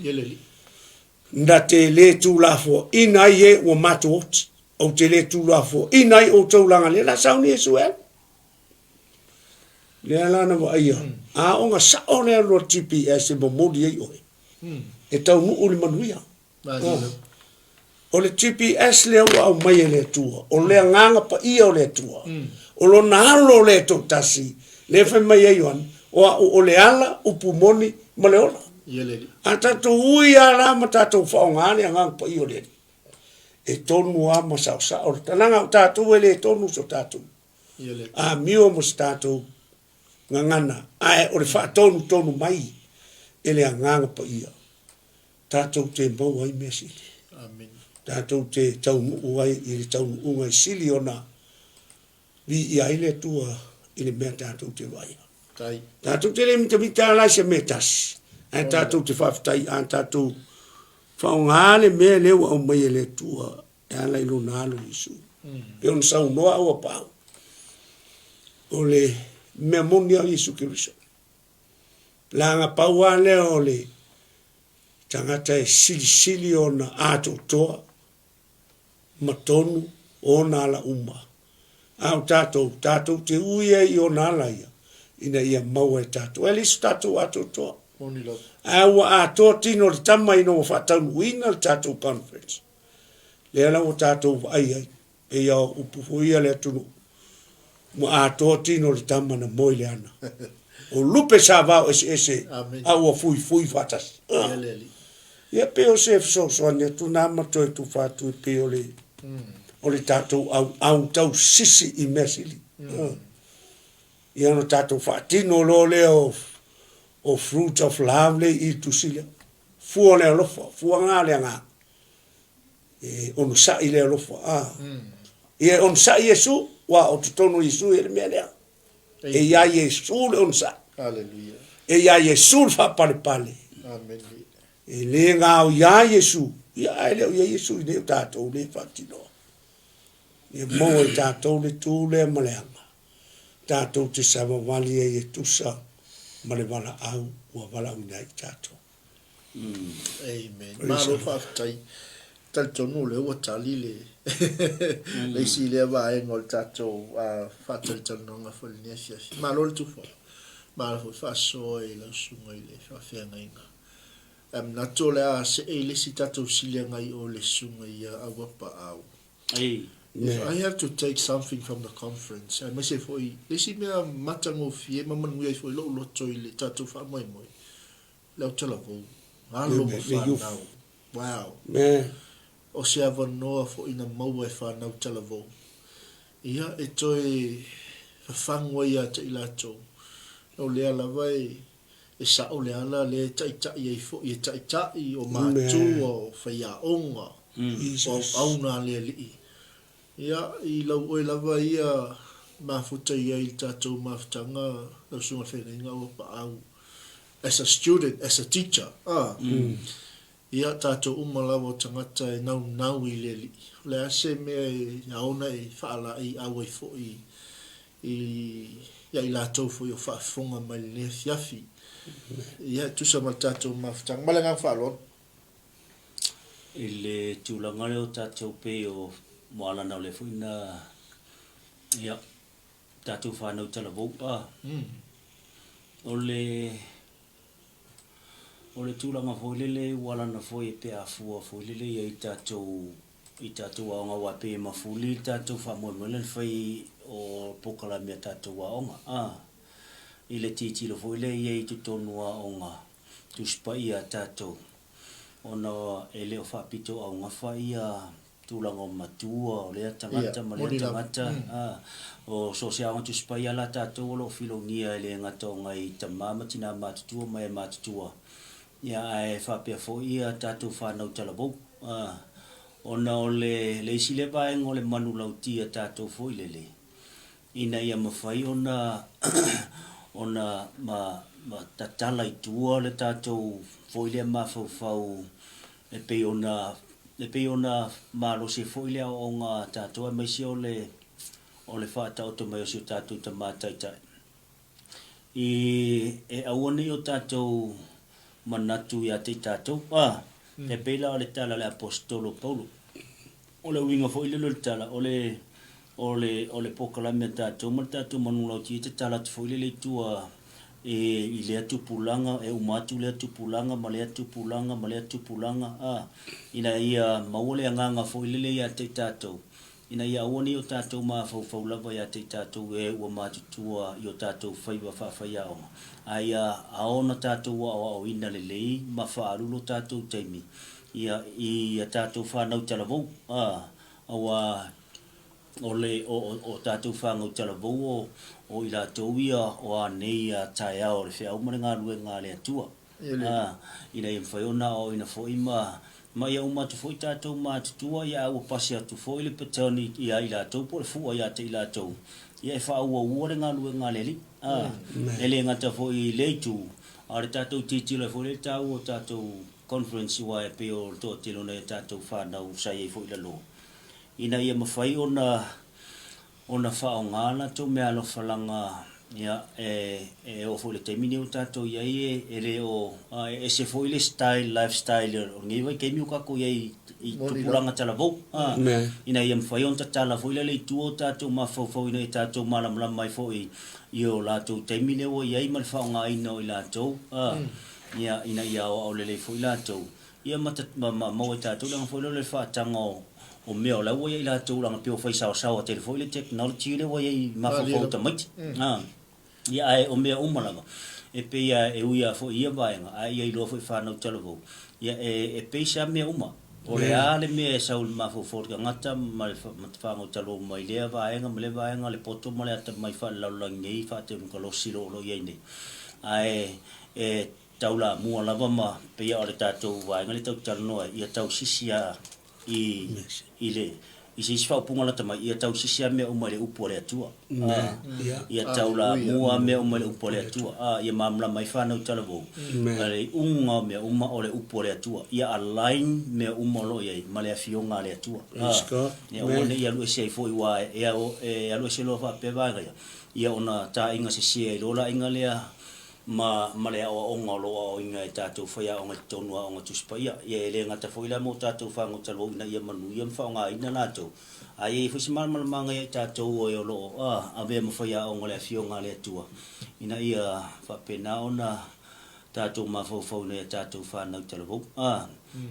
S2: na te le tulafoaina ai e ua matou oti. Ou te le tulafoaina ai outou laga lea la sauni Iesu e alu. Lea la na vaaia, a aoga sao lea alu a le GPS e momoli ai oe, e taunuu i le manuia. O le GPS lea ua aumai e le Atua, o le Agaga Paia o le Atua, o Lona Alo lea e toatasi, lea fai mai ai Ioane, o au o le ala, upu moni ma le ola. A tatou ui lava la ma tatou faaaoga le Agaga Paia o le Alii, e tonu lava ma saosao le tala. o tatou e le tonu so tatou amio ma se tatou gagana, ae o le faatonutonu mai e le Agaga Paia tatou te maua ai mea sili. Tatou te taunuu ai i le taunuuga e sili ona viia ai le Atua i le mea tatou te vaaia. Tatou te le mitamita la i se mea e tasi, ae tatou te faafetai a tatou faaaoga le mea lea ua aumai e le Atua e ala i lona Alo Iesu. Pei ona saunoa au a Paulo, o le mea moni lava o Iesu Keriso. Leaga pau lava lea o le tagata e silisili ona atoatoa ma tonu ona ala uma. A o tatou, tatou te ui ai i ona ala ia, ina ia maua e tatou. E leai so tatou atoatoa. Ae ua atoa tino o le tama ina ua faataunuuina le tatou conference. Lea la ua tatou vaai ai, pei o upu foi ia a le atunuu, ua atoa tino o le tama na moe i le ana. O lupe sa vao eseese a ua fuifui faatasi. Ia pei o se fesoasoani atu na ma toe tufa atu e pei o le o le tatou auau tausisi i mea sili. Ia ona tatou faatino loa lea o o fruit of love lea i le tusi lea. Fua o le alofa, fuaga le agaga. E onosai le alofa. Ia e onosai Iesu, ua o totonu o Iesu e le mea lea. E ia Iesu le onosai.
S1: Aleluia.
S2: E iā Iesu le faapalepale.
S1: Amene.
S2: E le gao iā Iesu, ia ae le o i ai Iesu i nei o tatou le faatinoa. Ia maua e tatou le tu lea ma le aga, tatou te savavali ai e tusa ma le valaau ua valaauina ai i tatou.
S1: Amen. Malo faafetai. Talitonu o lea ua tali le le isi lea vaega o le tatou faatalitalinoga foi i lenei afiafi. Malo le tufa. Malo foi faasoa i lau susuga i le faafeagaiga. Ae manatu o le a see i le isi tatou siliaga i o le susuga ia Auapaau. If I have to take something from the conference, aemaise foi le isi mea matagofie ma manuia ai foi lou loto i le tatou faamoemoe, le autalavou, alo ma fanau. Wow. O se avanoa foi na maua e fanau talavou, ia e toe fafagu ai ia te i latou. O lea lava e E sao le ala lea e taitai ai foi e taitai o matua, o faiaoga, o auauna a le Alii. Ia, i lau oe lava ia mafuta i ai i le tatou mafutaga, lau Susuga i le Feagaiga ua paau, as a student, as a teacher, a. Ia, tatou uma lava o tagata e naunau i le Alii. O le a se mea e aona e faalaeiau ai foi i ia i latou foi o faafofoga mai i lenei afiafi. Ia, e tusa ma le tatou mafutaga. Ma le agaga faaaloalo.
S3: I le tulaga lea o tatou pei o Moalana o lea foi na, ia, tatou fanau talavou, a, o le, o le tulaga foi lele ua lana foi pe a fua foi lele i ai tatou i tatou aoga aua e pei e mafuli le tatou faamoemoe lea na fai o polokalame a tatou aoga a i le tilotilo foi lea i ai i totonu o aoga Tusi Paia a tatou ona e le o faapito augafa ia tulaga o matua o lea tagata ma lea tagata a o so o se aoga Tusi Paia la tatou o lo o filogia e le gata o nai tama ma tina matutua ma e matutua ia ae faapea foi ia tatou fanau talavou a ona o le le isi lea vaega o le manulauti a tatou foi lele ina ia mafai ona ona ma ma tatala i tua le tatou foi lea mafaufau e pei ona e pei ona malosi ai foi le aoaoga a tatou aemaise o le o le faataoto mai o si o tatou Tama Taitai i e aua ne i o tatou manatu ia te i tatou. A, e pei la o le tala a le Aposetolo Paulo. O le uiga foi lele o le tala, o le o le o le polokalame a tatou ma le tatou manulauti e tatala atu foi lele i tua i i lea tupulaga, e uma atu lea tupulaga ma lea tupulaga ma lea tupulaga, a, ina ia maua le agaga foi lele ia te i tatou, ina ia aua ne i o tatou mafaufau lava ia te i tatou e ua matutua i o tatou faiva faafaiaoga, a ia ao ona tatou aoaoina lelei ma faaalu lo tatou taimi ia i a tatou fanau talavou, a, aua O le, o, o, o tatou fanau talavou o, o i latou ia o a nei a taeao o le feau ma le galuega a le Atua. A, ina ia mafai ona aoaoina foi ma, ma ia uma atu foi tatou matutua, ia a ua pasi atu foi le paternity ia i latou po o le fua ia te i latou, ia e faaauaua le galuega a le Alii. A, e le gata foi i lea itu, a o le tatou tilotilo ai foi lea i le taua o tatou conference aua e pei o le toatele o nai a tatou fanau sa i ai foi i lalo, ina ia mafai ona ona faaaoga a latou meaalofa-laga ia e e oo foi i le taimi lenei ua tatou i ai e e le o e ese foi le style lifestyle o lenei vaitaimi ua tatou i ai i tupulaga talavou a ina ia mafai ona tatala foi lea le itu o tatou mafaufau ina ia tatou malamalama ai foi i o latou taimi lea ua i ai ma le faaaogaina o i latou a ia ina ia aoao lelei foi latou Ia ma ma ma maua e tatou le aga foi lea o le faataga o o mea o la ua i ai latou leaga pei ua fai saosaoa tele foi le technology lea ua i ai i mafaufau o tamaiti. A ia ae o mea uma lava e pei a e ui a foi i ia vaega ae ia iloa foi fanau talavou ia e e pei se a mea uma. O le a le mea e sau i le mafaufau o le tagata ma le ma fanau talavou mai lea vaega ma lea vaega le poto ma le atamai faalelalolagi nei faatekonolosi o lo o i ai nei. Ae e taulamua lava ma pei o le tatou vaega lea tatou te talanoa ai, ia tausisi lava i, i le, I se isi faaupuga lata mai, ia tausisi lava mea uma i le upu a le Atua. A, ia taulamua lava mea uma i le upu a le Atua. A, ia malamalama ai fanau talavou, o le iuga o mea uma o le upu a le Atua. Ia align mea uma o lo o i ai ma le Afioga a le Atua. A, ia aua ne i alu ese ai foi, aua e e alu ese loa faapea vaega ia, ia ona taaiga sese ai loa laaiga lea ma ma le aoaoga o lo o aoaoina e tatou faiaoga i totonu o Aoga Tusi Paia. Ia e le gata foi la mo tatou fanau talavou ina ia manuia ma faaaogaina latou, a ia i ai foi se malamalamaaga ia i tatou o e o lo o avea ma faiaoga o le Afioga a le Atua, ina ia faapena ona tatou mafaufau ina ia tatou fanau talavou,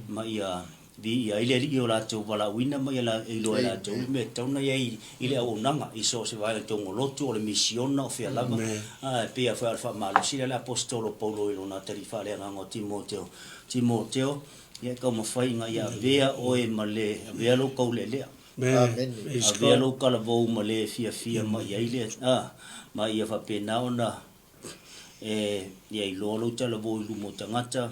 S3: ma ia Viia ai le Alii i o latou valaauina ma ia iloa e latou le mea e tatau ona i ai i le auaunaga i so o se vaega i totonu o lotu, o le misiona, o fea lava. A, e pei lava foi o le faamalosi lea a le Aposetolo o Paulo i lona atalii faaleagaga o Timoteo, Timoteo, ia e taumafai ina ia avea oe ma le, avea lou taulealea, avea lou talavou ma le fiafia mai ai le, a, ma ia faapena ona E ia iloa lou talavou i luma o tagata,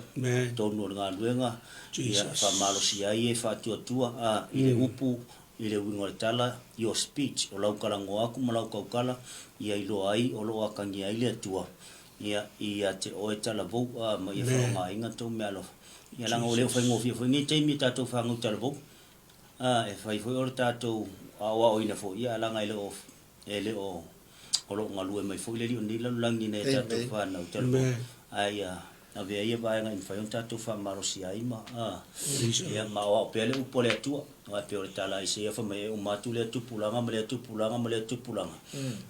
S3: totonu o le galuega, ia faamalosia ai e faatuatua a i le upu, i le uiga o le tala, your speech, o lau talanoa atu ma lau tautala, ia iloa ai o lo o atagia ai le Atua, ia, ia te oe talavou, a, ma ia faaaogaina tou meaalofa. Ia leaga ua le o faigofie foi lenei taimi i tatou fanau talavou, a, e fai foi o le tatou aoaoina foi, ia leaga e le o E le o, o lo o galue mai foi le Alii o lenei lalolagi i nai a tatou fanau talavou, ae ia avea ia vaega i mafai ona tatou faamalosia ai ma, a, ia, ma aoao pea le upu a le Atua. Aua e pei o le tala a Isaia fai mai, e uma atu lea tupulaga ma lea tupulaga ma lea tupulaga,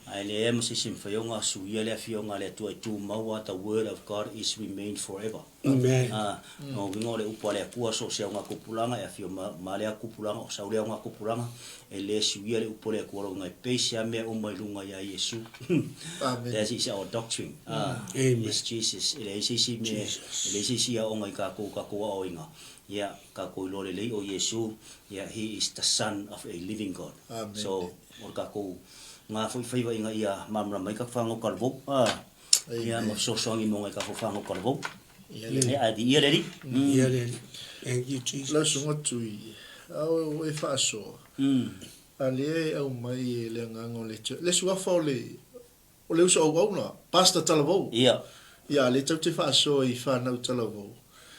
S3: ae leai lava ma se isi e mafai ona suia le Afioga a le Atua e tumau lava, the word of God is remain forever.
S2: Amen.
S3: A, lona uiga o le upu a le Atua so o se augatupulaga e afio ma, ma lea tupulaga, o sau lea augatupulaga, e le suia le upu a le Atua lona uiga e base lava mea uma i luga ia Iesu.
S1: Amen.
S3: That is our doctrine. A,
S2: Amen.
S3: is Jesus. E leai se isi mea, e leai se isi aoga i tatou, tatou aoaoina. Ia, tatou iloa lelei o Iesu, ia, He is the Son of a living God.
S1: Amen.
S3: So, o le tatou na foi faiva ina ia malamalama ai tatou fanau talavou. A, Ia ma fesoasoani mo ngai tatou whanau talavou. Ia ae viia le Alii.
S2: Viia le Alii. Thank you Jesus.
S1: Lau susuga Tui, a o e faasoa, a lea e aumai e le Agaga o le Atua, le suafa o le, o le uso auauna, Pastor Talavou.
S3: Ia.
S1: Ia, a lea tatou te faasoa i whanau talavou.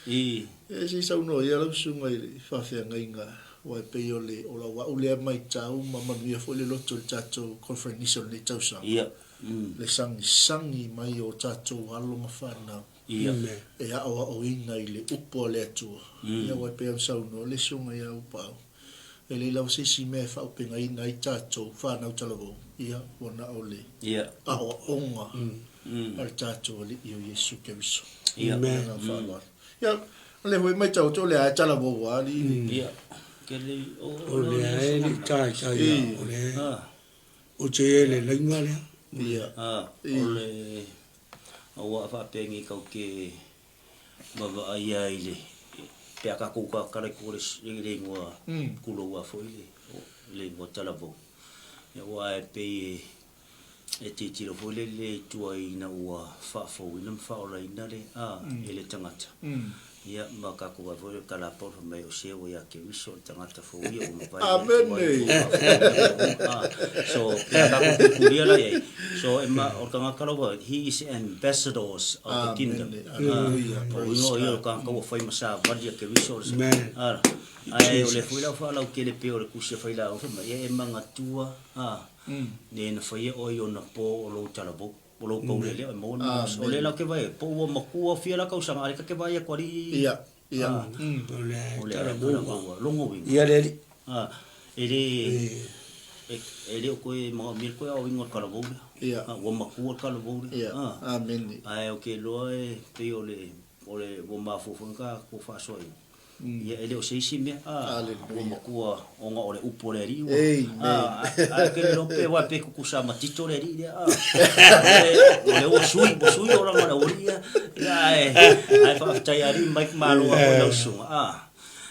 S3: I.
S1: Ia se i saunoa ia lau susuga i le faafeagaiga, aua e pei o le, o lau au lea maitau ma manuia foi le loto i le tatou conference o lenei tausaga.
S3: Ia.
S1: Le sagisagi mai o tatou alo ma fanau e aoaoina i le upu a le Atua. Ia aua e pei ona saunoa le Susuga ia Aupaau, e leai lava se isi mea e faaaupegaina ai tatou fanau talavou, ia ua na o le aoaoga a le tatou Alii o Iesu Keriso.
S3: Ia.
S1: Ma le agaga faaaloalo. Ia, o lea foi e matau atu o lea e talavou lava alii.
S3: Ia.
S2: O lea e le i taitai lava, o lea. O te ele laina lea.
S1: Ia.
S3: A, o le aua a faapea nei kau ke vaavaai a i le pe a tatou tautala i tua i le igoa tulou a foi le le igoa talavou. Ia aua e pei e tilotilo foi lele i tua ina ua faafouina ma faaolaina le a e le tagata. Ia, ma tatou vaai foi le tala a Paul fai mai, o se ua ia Keriso le tagata fou ia ua mavae le Atua i le Ah, so, pe a tatou tutulia la i ai, so e ma, o le tagata lava, he is ambassadors of the kingdom.
S1: Amen. Hallelujah.
S3: O
S1: Praise
S3: uiga o ia o
S1: God.
S3: le tagata ua fai ma savali a Keriso, o le,
S2: Amen.
S3: ah, ae o le foi la ua faalautele pei o le tusi a Failauga fai mai, ia e manatua, ah, le na faia oe i ona po o lou talavou. O lou kaulele e maua le malosi. O lea la ke vaai, po ua matua fia la tausaga, a o lea ta te vaai atu alii.
S1: Ia, ia.
S2: O lea
S3: O
S2: e
S3: lea
S2: tala
S3: e
S2: maua.
S3: maua. Longa uiga.
S2: Ia le alii.
S3: A, e le, e le o toe manaomia le toe aoaoina o le talavou lea.
S1: Ia.
S3: A, ua matua le talavou lea.
S1: Ia,
S3: A,
S1: amene.
S3: ae ou te iloa e pei o le, o le, ua mafua foi ona tatou faasoaina. Ia, e le o se isi mea, a, ua matua ona o le upu a le Alii ua, a, ae ou te le iloa pe, aua pe tutusa ma Tito le alii lea, a, o lea ua sui, ua sui olaga o le aualii ia, ia, ae, ae faafetai Alii mai malo lava foi lau susuga, a,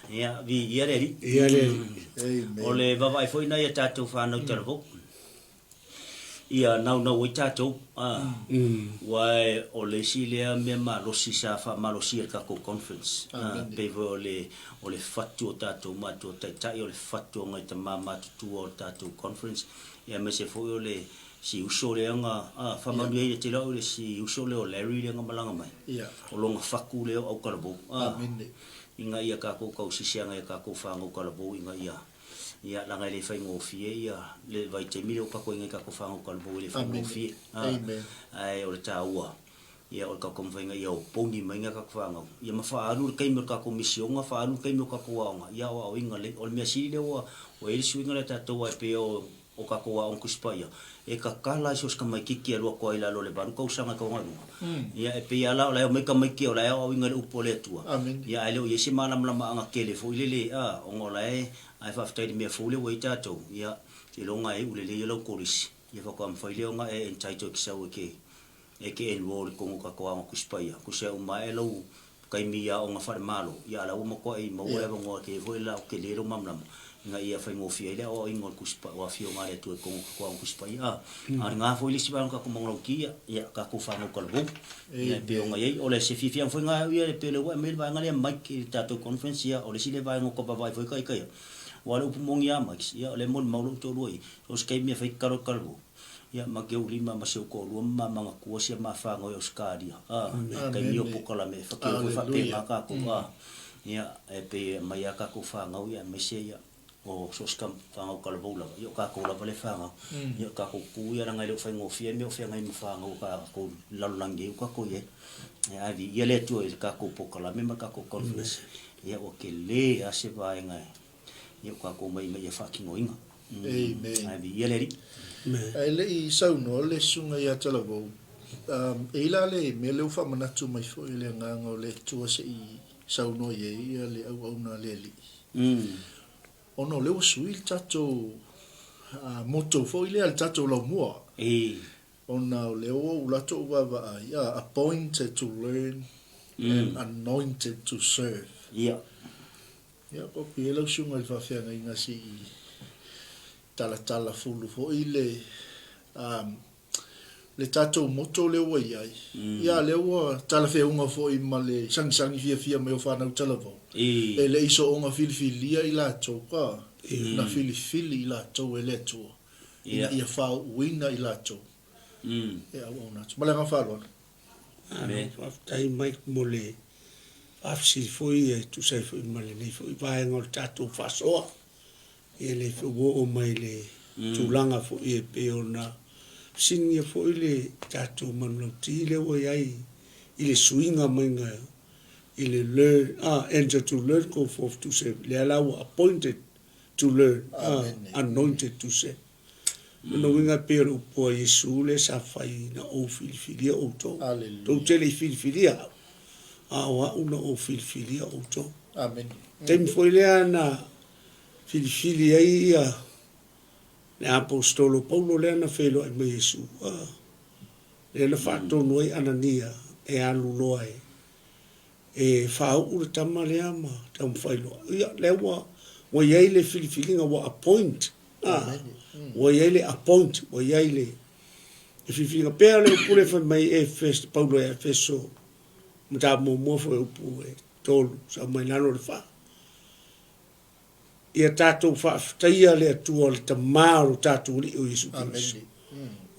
S3: ia, viia le Alii.
S2: Viia le Alii.
S3: O le vaavaai foi nai a tatou fanau talavou. Ia naunau ai tatou, a, aua o le isi lea mea malosi sa faamalosia i le tatou conference, a, pei foi o le, o le fatu o tatou matua taitai, o le fatu o nai tama matutua o le tatou conference, ia aemaise foi o le si uso lea na, a, faamanuia ia te au i le si uso lea o Larry lea na malaga mai, o lona fatu lea o Autalavou, a, ina ia tatou tausisi ana i a tatou fanau talavou ina ia Ia, leaga e le faigofie ia le vaitaimi lea ua pakoina ai tatou fanau talavou e le faigofie. Ae o le taua, ia o le tatou taumafaiga ia opogi mai nai tatou fanau, ia ma faaalu le taimi o le tatou misiona, faaalu le taimi o tatou aoga, ia aoaoina lelei. O le mea sili lea ua i ai le suiga lea tatou aua e pei o o tatou aoga Tusi Paia, e tatala ai so o se tamaitiiti e alu atu ai i lalo o le 8 tausaga e tau agai i luga. Ia e pei lava la o la e omai tamaiti o la e aoaoina i le upu a le Atua, ia ae le o i ai se malamalamaaga tele foi lele, a, ona o la e, ae faafetai i le mea fou lea ua i ai tatou, ia, seiloga e iu lelei lau kolisi, ia faatoa mafai lea ona e entitle e te sau e te, e te enroll i totonu o tatou aoga Tusi Paia, tusa e uma ae lau taimi i aoga faale-Malo, ia a o la ua matuai maua le avanoa tele foi la o tele lou malamalama ina ia faigofie ai le aoaoina o le Tusi o Afioga a le Atua i totonu o tatou aoga Tusi Paia. A, a o lena foi le isi vaega o tatou manulauti, ia, ia tatou fanau talavou, ia e pei ona i ai. O le se fiafiaga foi lena ia e pei o lea ua e aumai le vaega lea Mike i le tatou conference, ia o le isi lea vaega ua ta vaavaai foi ita ia. Aua o le upu moni lava Mike, ia o lea e molimau lou toalua i i, so o se taimi e fai tatalo i talavou, Ia ma ke ou lima ma si ou toalua ma ma manatua sia ma whanau i Ausetalia. A, taimi o pokalame e whakeo koe whapena kakou. A, ia, e pei e aumai a kakou whanau ia aemaise ia o so o se whanau talavou lava, ia o kakou lava le whanau. Ia o kakou ku ia leaga e le o faigofie mea o feagai ma whanau o kakou lalolagi ai o kakou i ai. Ia ae viia le Atua i le kakou pokalame ma le kakou conference. Ia ua tele a se vaega e Ia o kakou mai ina ia faatinoina.
S1: Amen.
S3: Ae viia le Alii.
S1: Ae le i saunoa le Susuga ia Talavou, e i la le mea lea ua faamanatu mai foi le Agaga o le Atua se i saunoa i ai ia le auauna a le Alii. Ona o lea ua sui le tatou motto foi lea, le tatou laumua. Ona o lea ua ou alu atu ou vaavaai, appointed to learn and anointed to serve.
S3: Ia.
S1: Ia, ko pia lau susuga i le faafeagaiga se i talatala fulu foi le, um, le tatou moto lea ua i ai. Ia, lea ua talafeauga foi ma le sagisagi fiafia mai o fanau talavou. E le i soonga filifilia i latou ka, na filifili i latou e le Atua, ina ia faauuina i latou e auauna atu. Ma le agaga faaaloalo.
S2: Malo faafetai Mike mo le faafesili foi e tusa ai foi ma lenei foi vaega o le tatou faasoa. Ia lea foi ua oo mai i le tulaga foi e pei ona fesiligia foi le tatou manulauti lea ua i ai i le suiga maiga i le learn, enter to learn, go forth to serve. Lea la ua appointed to learn, anointed to serve. Lona uiga e pei o le upu a Iesu lea sa fai na ou filifilia outou. Tou te le i filifilia au, a o au na ou filifilia outou.
S1: Amen.
S2: Taimi foi lea na filifili ai ia le aposetolo Paulo lea na feiloai mai Iesu, lea na faatonu ai Anania e alu loa e e faauu le tama lea ma taumafai loa. Ia, lea ua, ua i ai le filifiliga, ua appoint, a, ua i ai le appoint, ua i ai le, le filifiliga. Pea le upu lea fai mai Efeso, Paulo ia Efeso, mataupu muamua foi upu e 3, sau mai lalo o le 4. Ia tatou faafetaia le Atua le Tama o lo tatou Alii o Iesu Keriso,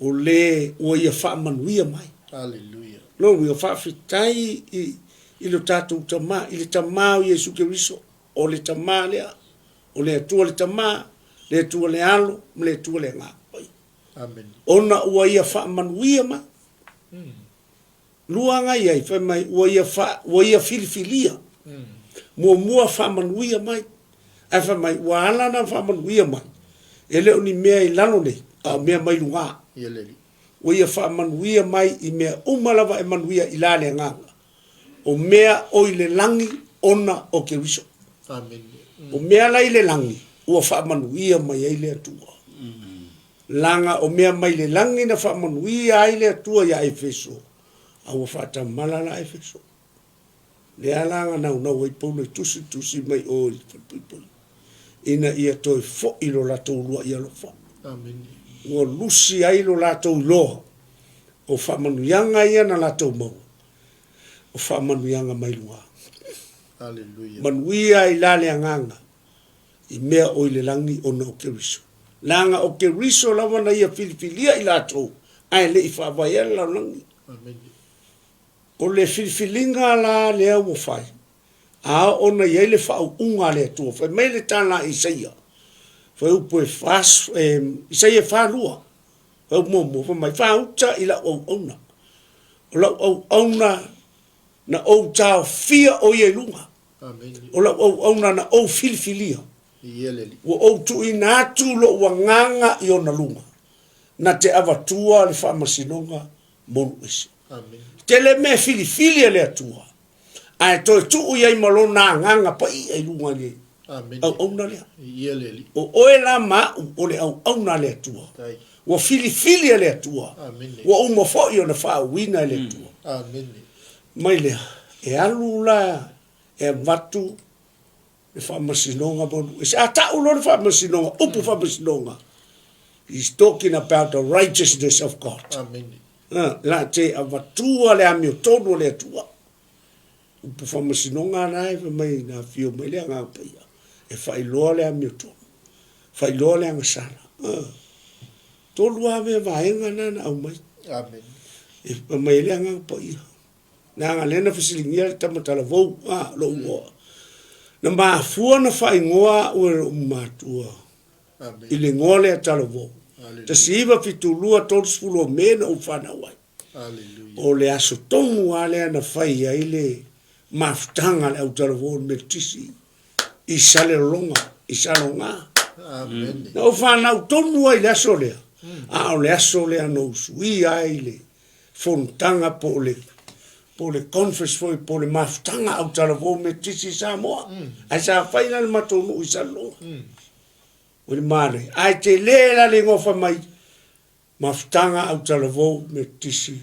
S2: o le ua Ia faamanuia mai.
S1: Aleluia.
S2: Lona uiga, faafetai i, i lo tatou Tama, i le Tama o Iesu Keriso, o le Tama lea, o le Atua le Tama, le Atua le Alo, ma le Atua le Agaga Paia.
S1: Amen.
S2: Ona ua Ia faamanuia mai. Lua aga i ai, fai mai, ua ia, fa, ua ia filifilia. Muamua faamanuia mai, ae fai mai, ua ala na faamanuia mai, e le o ni mea i lalo nei, a o mea mai luga.
S1: Ia le Alii.
S2: Ua ia faamanuia mai i mea uma lava e manuia i la le agaga, o mea o i le lagi ona o Keriso.
S1: Amene.
S2: O mea la i le lagi, ua faamanuia mai ai le Atua. Leaga o mea mai le lagi na faamanuia ai le Atua iā Efeso, a ua faatamala la Efeso. Lea la na naunau ai Paulo e tusitusi mai o i le falepuipui, ina ia toe foi lo latou uluai alofa.
S1: Amene.
S2: Ua lusi ai lo latou iloa o faamanuiaga ia na latou maua, o faamanuiaga mai luga.
S1: Aleluia.
S2: Manuia ai la le agaga i mea o i le lagi ona o Keriso. Leaga o Keriso lava na ia filifilia i latou ae le i faavaea le lalolagi.
S1: Amene.
S2: O le filifiliga la lea ua fai, a oo ona i ai le faauuga a le Atua, fai mai le tala a Isaia, fuaiupu e Isaia e 42, fuaiupu muamua, fai mai, Faauta i lau auauna, o lau auauna na ou taofia o ia i luga, o lau auauna na ou filifilia, ua ou tuuina atu lou agaga i ona luga, na te avatua le faamasinoga mo nuu ese. Tele mea e filifili e le Atua, ae toe tuu i ai ma lona agaga paia i luga i le auauna lea. O oe la ma au o le auauna a le Atua. Ua filifili e le Atua. Ua uma foi ona faauuina e le Atua. Mai lea, e alu la e avatu le faamasinoga mo nuu ese. A tau loa le faamasinoga, upu faamasinoga, he's talking about the righteousness of God.
S1: Amene.
S2: La te avatua le amiotonu o le Atua. Upu faamasinoga la e fai mai na afio mai le Agaga Paia e faailoa le amiotonu, faailoa le agasala. Tolu lava vaega na na aumai.
S1: Amene.
S2: E fai mai ai le Agaga Paia. Leaga lea na fesiligia le tama talavou, a, lou igoa. Na mafua na faaigoa au e lou matua i le igoa lea talavou. 1972, 30 o Me na ou fanau ai. O le aso tonu lava lea na fai ai le mafutaga a le au talavou o le Metotisi i Salelologa, i Saloga. Na ou fanau tonu ai i le aso lea, a o le aso lea na ou suia ai le fonotaga po o le po o le conference foi po o le mafutaga autalavou Metotisi i Samoa. Ae sa fai la le matou nuu i Salelologa. O le manaia. Ae tele la le igoa fai mai mafutaga autalavou Metotisi.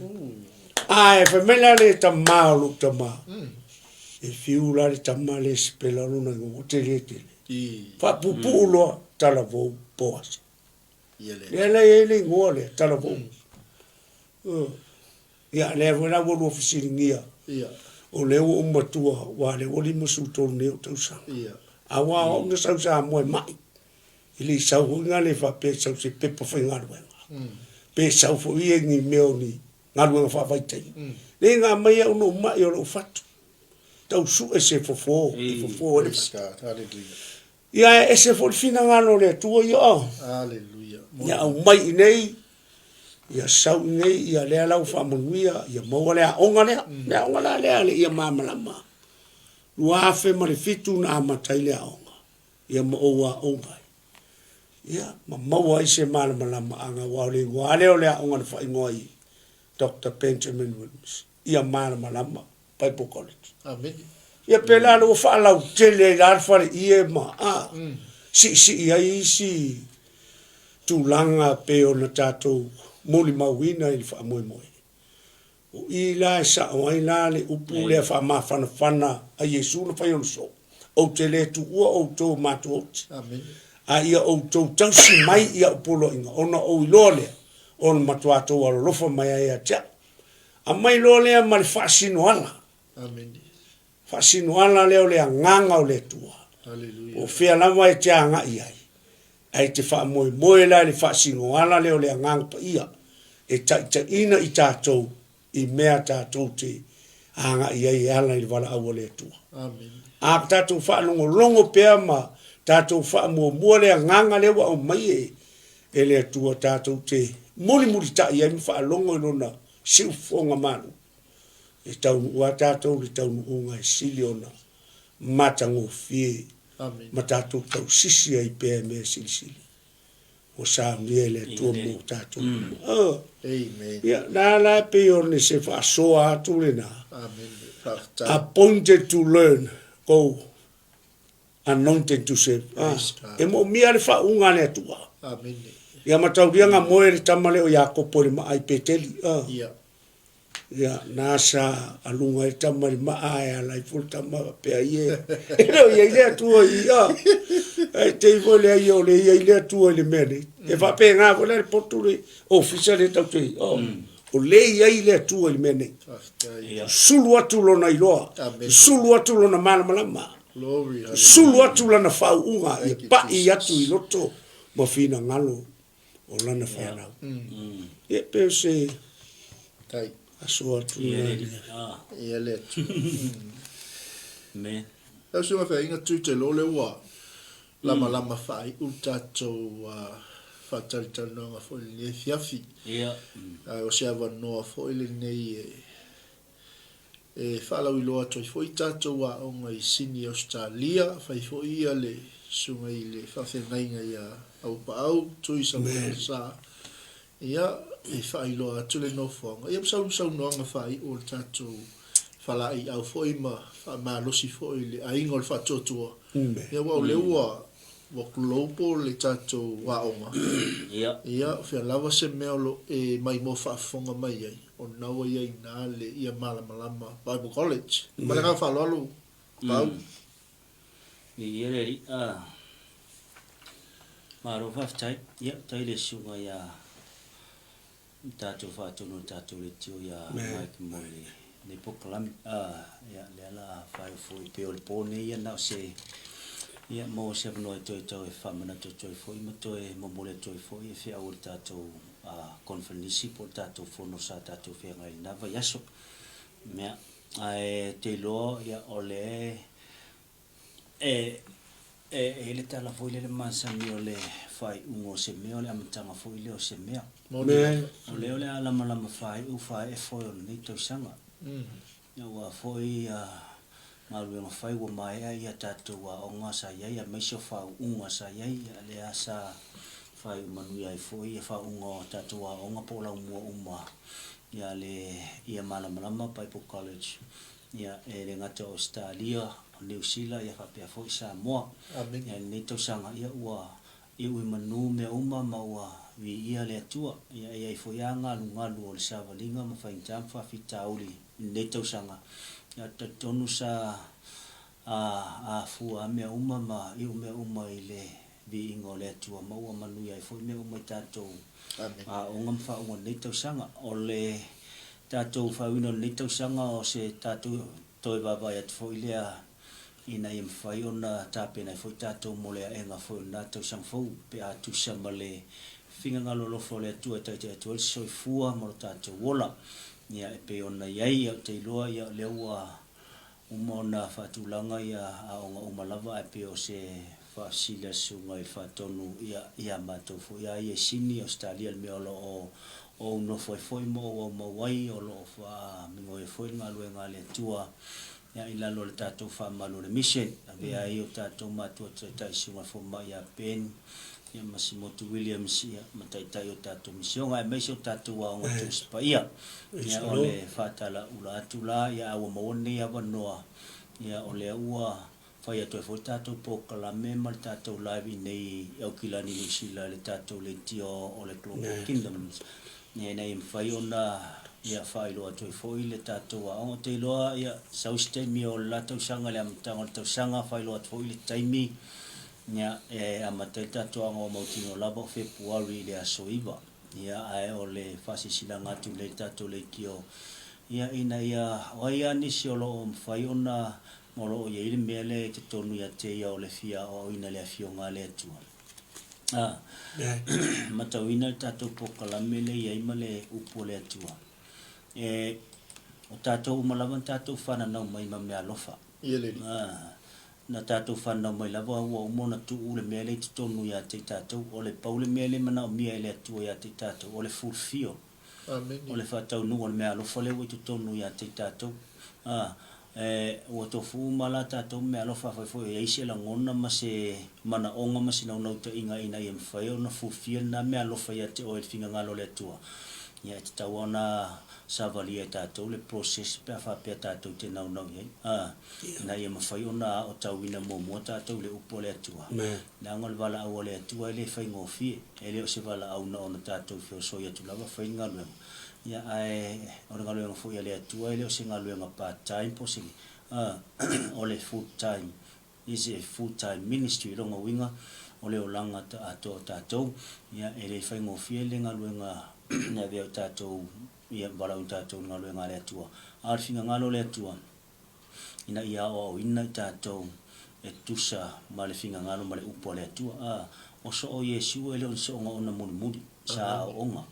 S2: Ae fai mai la le tama o lou tama, e fiu la le tama lea e sipela lona igoa ua tele tele. Faapuupuu loa Talavou Poasa. Lea la e i ai le igoa lea, Talavou. Ia, lea foi la ua lua fesiligia, o lea ua ou matua, aua o lea ua 53 nei ou tausaga. A ua o au na sau i Samoa e mai, e le i sau foi na le faapea e sau i se pepa faigaluega, pe sau foi ia i ni mea o ni galuega faavaitaimi. Leai na aumai au na ou mai o lou fatu, tau sue se fofo e fofo ai le fatu. Ia ae ese foi le finagalo o le Atua ia o.
S1: Aleluia.
S2: Ia aumai i inei, ia sau i inei, ia lea la ua faamanuia, ia maua le aoga lea. Le aoga la lea le ia malamalama. 2007 na amata ai le aoga, ia ma ou aoga ai. Ia, ma maua ai se malamalamaaga aua o le igoa lava lea o le aoga na faaigoa ai Doctor Benjamin Williams, ia malamalama. Bible College.
S1: Amene.
S2: Ia pe la le ua faalautele ai la le faleie ma a siisii ai isi tulaga pei ona tatou molimauina i le faamoemoe. O i la e sao ai la le upu lea faamafanafana a Iesu na fai ona soo, Ou te le tuua outou matuaoti, a ia outou tausi mai i au poloaiga, ona ou iloa lea, o le matua tou alolofa mai ai ia te au. Aumai loa lea ma le faasinoala.
S1: Amene.
S2: Faasinoala lea o le agaga o le Atua.
S1: Haleluia.
S2: Po o fea lava e te agai ai, ae te faamoemoe la i le faasinoala lea o le Agaga Paia e taitaiina i tatou i mea tatou te agai ai e ala i le valaau a le Atua.
S1: Amene.
S2: A tatou faalogologo pea ma tatou faamuamua le agaga lea ua aumai e e le Atua tatou te mulimulitai ai ma faalogo i Lona siufofoga malu, e taunuu lava tatou i le taunuuga e sili ona matagofie ma tatou tausisi ai pea i mea silisili ua saunia e le Atua mo tatou uma. Oh. Ia, na la e pei o se faasoa atu lena. Appointed to learn, go anointed to serve. Ah, e moomia le faauuga a le Atua.
S1: Amene.
S2: Ia mataulia nga moe le tama lea o Iakopo i le maa i Peteli. Ah.
S1: Ia.
S2: Ia, na sa aluga ai le tama i le maa ae ala ifo le tama faapea ai e. E le o i ai le Atua i i. Ah. Ae te i foi le ai o le i ai le Atua i le mea nei. E faapena foi la le potu le ofisa lea tatou te i. Oh. O le i ai le Atua i le mea nei.
S1: Faafetai.
S2: Sulu atu lona iloa.
S1: Amen.
S2: Sulu atu lona malamalama.
S1: Glory, hallelujah.
S2: Sulu atu lana faauuga ia
S1: Thank you,
S2: pai
S1: Jesus.
S2: atu i loto ma finagalo o lana fanau. Ia pe o se
S1: Tai.
S2: aso atu
S3: Ia
S2: lena
S3: le
S2: i le
S3: ah.
S1: Ia le Atua.
S3: Amen.
S1: Lau Susuga Feaiga Tute lo le ua lamalama faaiu le tatou faatalitalinoaga foi i lenei afiafi.
S3: Ia.
S1: Ae o se avanoa foi lenei e e faalauiloa atu ai foi tatou aoga i Sini Ausetalia, fai foi ia le susuga i le faafeagaiga ia Auapaau, Tui Samuel Sa, ia, e faailoa atu le nofoaga, ia ma saunoaga faaiu o le tatou falaiau foi ma faamalosi foi i le aiga o le faatuatua. Ia, aua o lea ua ua global le tatou aoga,
S3: Ia.
S1: ia, o fea lava se mea o lo o e maimoa faafofoga mai ai, o lena ua i ai i ina le Ia Malamalama Bible College. Ma le agaga faaaloalo, Pau.
S3: Viia le Alii. Ah. Malo faafetai. Ia, faafetai i le susuga ia tatou faatonu o le tatou leitio ia Mike mo lenei polokalame. Ah, ia, lea la faaiu foi pei o le po nei ia na o se ia maua se avanoa e toe tau e faamanatu atu ai foi ma toe momoli atu ai foi e feau o le tatou conferenisi po o le tatou fono sa tatou feagai i lena vaiaso. Mea, ae te iloa ia o le E, e i ai le tala foi lele masani o le faaiuga o se mea o le amataga foi lea o se mea. O lea o le a lamalama faaiu faaee foe o lenei tausaga. Aua foi a galuega fai ua maea ia tatou aoga sa i ai aemaise o faauuga sa i ai, ia lea sa faaiu manuia ai foi ia faauuga o tatou aoga po o laumua uma ia le ia Malamalama Bible College. Ia, e le gata o Ausetalia, o Niu Sila, ia faapea foi Samoa.
S1: Amene.
S3: Ia, i lenei tausaga, ia ua iu i manu mea uma ma ua viia le Atua. Ia, e i ai foi lava galugalu o le savaliga ma faigata ma faafitauli i lenei tausaga. Ia, ou te talitonu sa afua lava mea uma ma iu mea uma i le viiga o le Atua ma ua manuia ai foi mea uma i tatou aoga ma faauuga o lenei tausaga. O le tatou faauuina o lenei tausaga o se tatou toe vaavaai atu foi lea ina ia mafai ona tapena ai foi tatou mo le aega foi o lena tausaga fou pe a tusa ma le finagalo alofa o le Atua e taitai atu ai le soifua ma lo tatou ola. Ia e pei ona i ai, ou te iloa ia o lea ua uma ona faatulaga ia aoga uma lava ae pei o se faafesili a le Susuga i le Faatonu ia ia matou foi a ia i Sini, Ausetalia le mea o lo o ou nofo ai foi ma ou aumau ai o lo o faamigoi ai foi le galuega a le Atua ia i lalo o le tatou faamalu o le Mission. Avea ai o tatou matua taitai Susuga i le Fomai ia Ben ia ma Simotu Williams ia ma taitai o tatou misioga aemaise o tatou aoga Tusi Paia. Ia o le faatalaula atu la ia a ua maua lenei avanoa ia o lea ua fai atu ai foi le tatou polokalame ma le tatou live i inei i Aukilani Niu Sila i le tatou leitio o le Global Kingdoms ia ina ia mafai ona ia faailoa atu ai foi le tatou aoga. Ou te iloa ia sau se taimi o le la tausaga i le amataga o le tausaga faailoa atu foi le taimi ia e amata ai le tatou aoga ua mautinoa lava o Fepuari i le aso 9. Ia, ae o le faasilasilaga atu lea i le tatou leitio, ia, ina ia, o ai lava nisi o lo o mafai ona, ma o lo o i ai le mea lea i totonu ia te ia o le fia aoaoina i le Afioga a le Atua. A, matauina le tatou polokalame lea e i ai ma le Upu a le Atua. E, o tatou uma lava na tatou fananau mai ma meaalofa.
S1: Ia le Alii.
S3: A, Na tatou fanau mai lava ua uma ona tuu le mea lea i totonu ia te i tatou. O le pau le mea lea e manaomia e le Atua ia te i tatou, o le fulfill, o le faataunuuga o le meaalofa lea ua i totonu ia te i tatou. A, e, ua tofu uma la tatou meaalofa, afai foi o i ai se lagona ma se manaoga ma se naunautaiga ina ia mafai ona fulfill lena meaalofa ia te oe i le finagalo o le Atua, ia e tatau ona savalia e tatou le process pe a faapea tatou te naunau i ai. A. ina ia mafai ona aotauina muamua tatou i le Upu a le Atua. Leaga o le valaau a le Atua e le faigofie, e le o se valaau na ona tatou feosoi atu lava fai le galuega. Ia, ae o le galuega foi a le Atua e le o se galuega part time po o se, o le full time. Is a full time ministry lona uiga o le olaga atoa o tatou, ia e le faigofie le galuega e avea o tatou ia valaauina tatou i le galuega a le Atua. A o le finagalo o le Atua ina ia aoaoina i tatou e tusa ma le finagalo ma le upu a le Atua. A o soo Iesu e le o ni sooga ona mulimuli, sa aooga.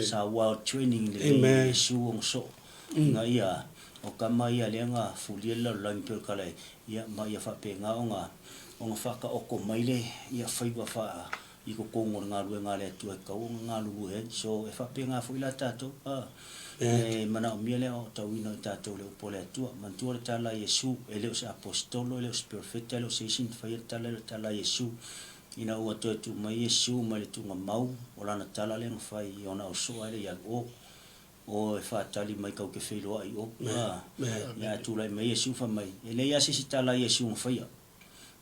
S3: Sa well training lelei e Iesu ona soo ina ia o tama ia lea na fulia le lalolagi pei o le tala ia ma ia faapena ona ona faataoto mai le ia faiva faa i totonu o le galuega a le Atua e tatau ona galulue ai. So e faapena foi la tatou a e manaomia le aoaotauina o i tatou i le upu a le Atua. Manatua le tala a Iesu e le o se aposetolo e le o se perofeta e le o se isi na faia le tala e le o le tala a Iesu. Ina ua toe tuu mai Iesu mai le tuugamau o lana tala lea na fai i ona ausoo ae le i alu o, o e faatali mai tau te feiloai o. A, ia ae tulai mai Iesu fai mai, e leai lava se isi tala a Iesu na faia.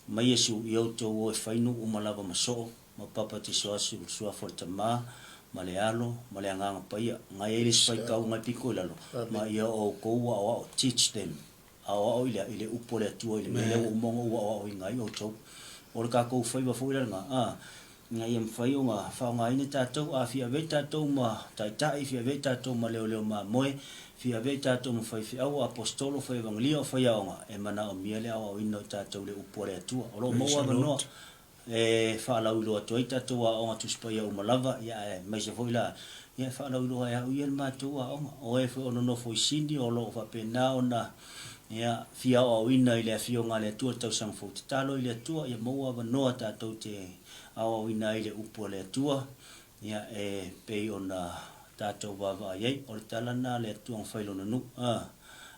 S3: Mai Iesu, ia outou o e fai nuu uma lava ma soo, ma papatiso asu i le suafa o le Tama, ma le Alo, ma le Agaga Paia. Na i ai le isi faitau ngai pito i lalo, ma ia outou aoao, teach them. Aoao i le, i le upu a le Atua i le mea lea ua uma ona ou aoaoina ai outou. O le tatou faiva foi la lena, a, ina ia mafai ona faaaogaina tatou, a fia avea i tatou ma taitai, fia avea i tatou ma leoleo mamoe, fia avea i tatou ma faifeau, o aposetolo, fai evangelia, o faiaoga, e manaomia le aoaoina o tatou i le upu a le Atua. O lo o maua avanoa. E faalauiloa atu ai tatou aoga Tusi Paia uma lava, ia aemaise foi la, ia e faalauiloa e au ia le matou aoga. O e foi o nonofo i Sini o lo o faapena ona, ia, fia aoaoina i le Afioga a le Atua i le tausaga fou. Tatalo i le Atua ia maua avanoa tatou te aoaoina ai le Upu a le Atua, ia, e pei ona tatou vaavaai ai. O le tala lena a le Atua na fai i Lona nuu.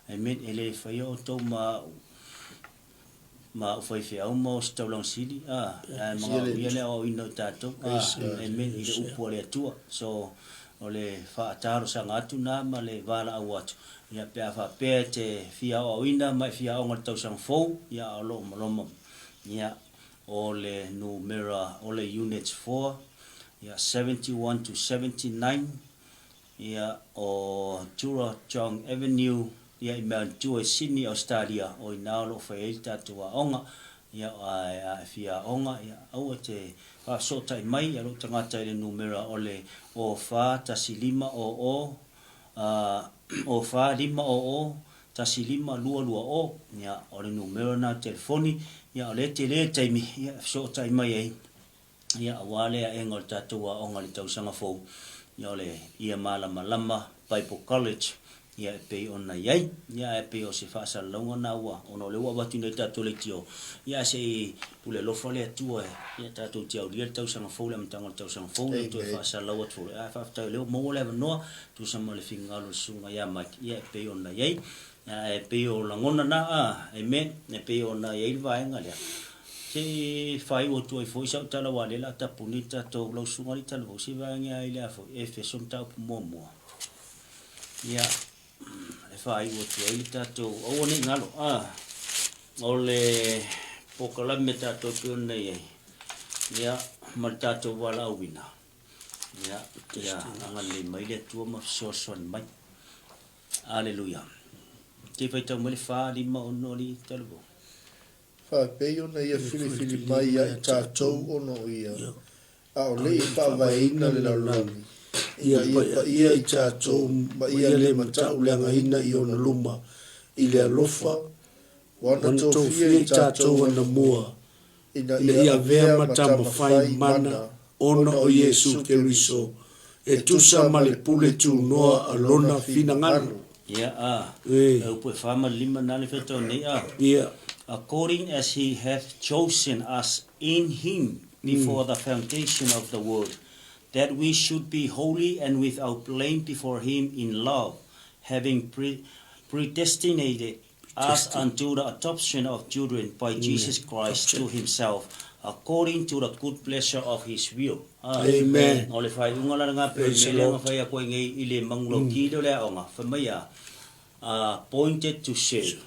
S3: Amen. E le faia outou ma au. Ma au faifeau ma ositaulaga sili, a, ae manaomia le aoaoina o i tatou, a, amen, i le upu a le Atua. So, o le faatalosaga atu na ma le valaau atu, ia, pe a faapea e te fia aoaoina ma e fia aoga i le tausaga fou, ia, o lo o maloma, ia, o le numera o le units 4, ia, 71 to 79, Ia, o Kurrajong Avenue, ia i Mount Joy, Sydney, Ausetalia, o i ina o lo o fai ai le tatou aoga. Ia, ae a e fia aoga, ia, aua e te faafesootai mai ia lou tagata i le numera o le 04 15 00, 04 5 00 15 22 0. Ia, o le numera lena o le telefoni, ia, o lea e tele le taimi, ia, e fesootai mai ai. Ia, aua le aega o le tatou aoga i le tausaga fou, ia o le Ia Malamalama Bible College, ia e pei ona i ai. Ia ae pei o se faasalalauga na ua, ona o lea ua avatu nei tatou leitio, ia ae se i pule alofa le Atua ia tatou te aulia le tausaga fou, le amataga o le tausaga fou, ia toe faasalalau atu foi. Ae faafetai o lea ua maua le avanoa, tusa ma le finagalo o le Susuga ia Mike, ia e pei ona i ai. Ae pei o lagona na, a, amen, e pei ona i ai le vaega lea. Se i faaiu atu ai foi sau tala aua o lea o le a tapuni le tatou lau susuga alii talavou, se i vaeane ai le a foi Efeso mataupu muamua. Ia, e faaiu atu ai le tatou, aua ne i galo, a, o le polokalame tatou e pei ona i ai, ia, ma le tatou valaauina, ia, ia agalelei mai le Atua ma fesoasoani mai. Aleluia. Se i faitau mai le 4, 5, 6 alii talavou.
S1: Faapei ona ia filifili mai ia i tatou ona o ia, ʻaʻole i faavaeina le lalolagi, ina ia paia i tatou ma ia le matauleagaina i ona luma i le alofa, ua ana tofia i tatou anamua, ina ia avea ma tamafai mana ona o Iesu Keriso, e tusa ma le pule tunoa a Lona finagalo.
S3: Ia, a, e upu e fa ma le lima na le fetau nei, a.
S2: Ia.
S3: According as he hath chosen us in him before the foundation of the world, that we should be holy and without blame before him in love, having pre predestinated us unto the adoption of children by Jesus Christ to himself, according to the good pleasure of his will.
S2: Amen.
S3: O le faaiuga la lena pei o le mea lea na fai atu ai nei i le manulauti lea o le aoga, fai mai a, appointed to serve.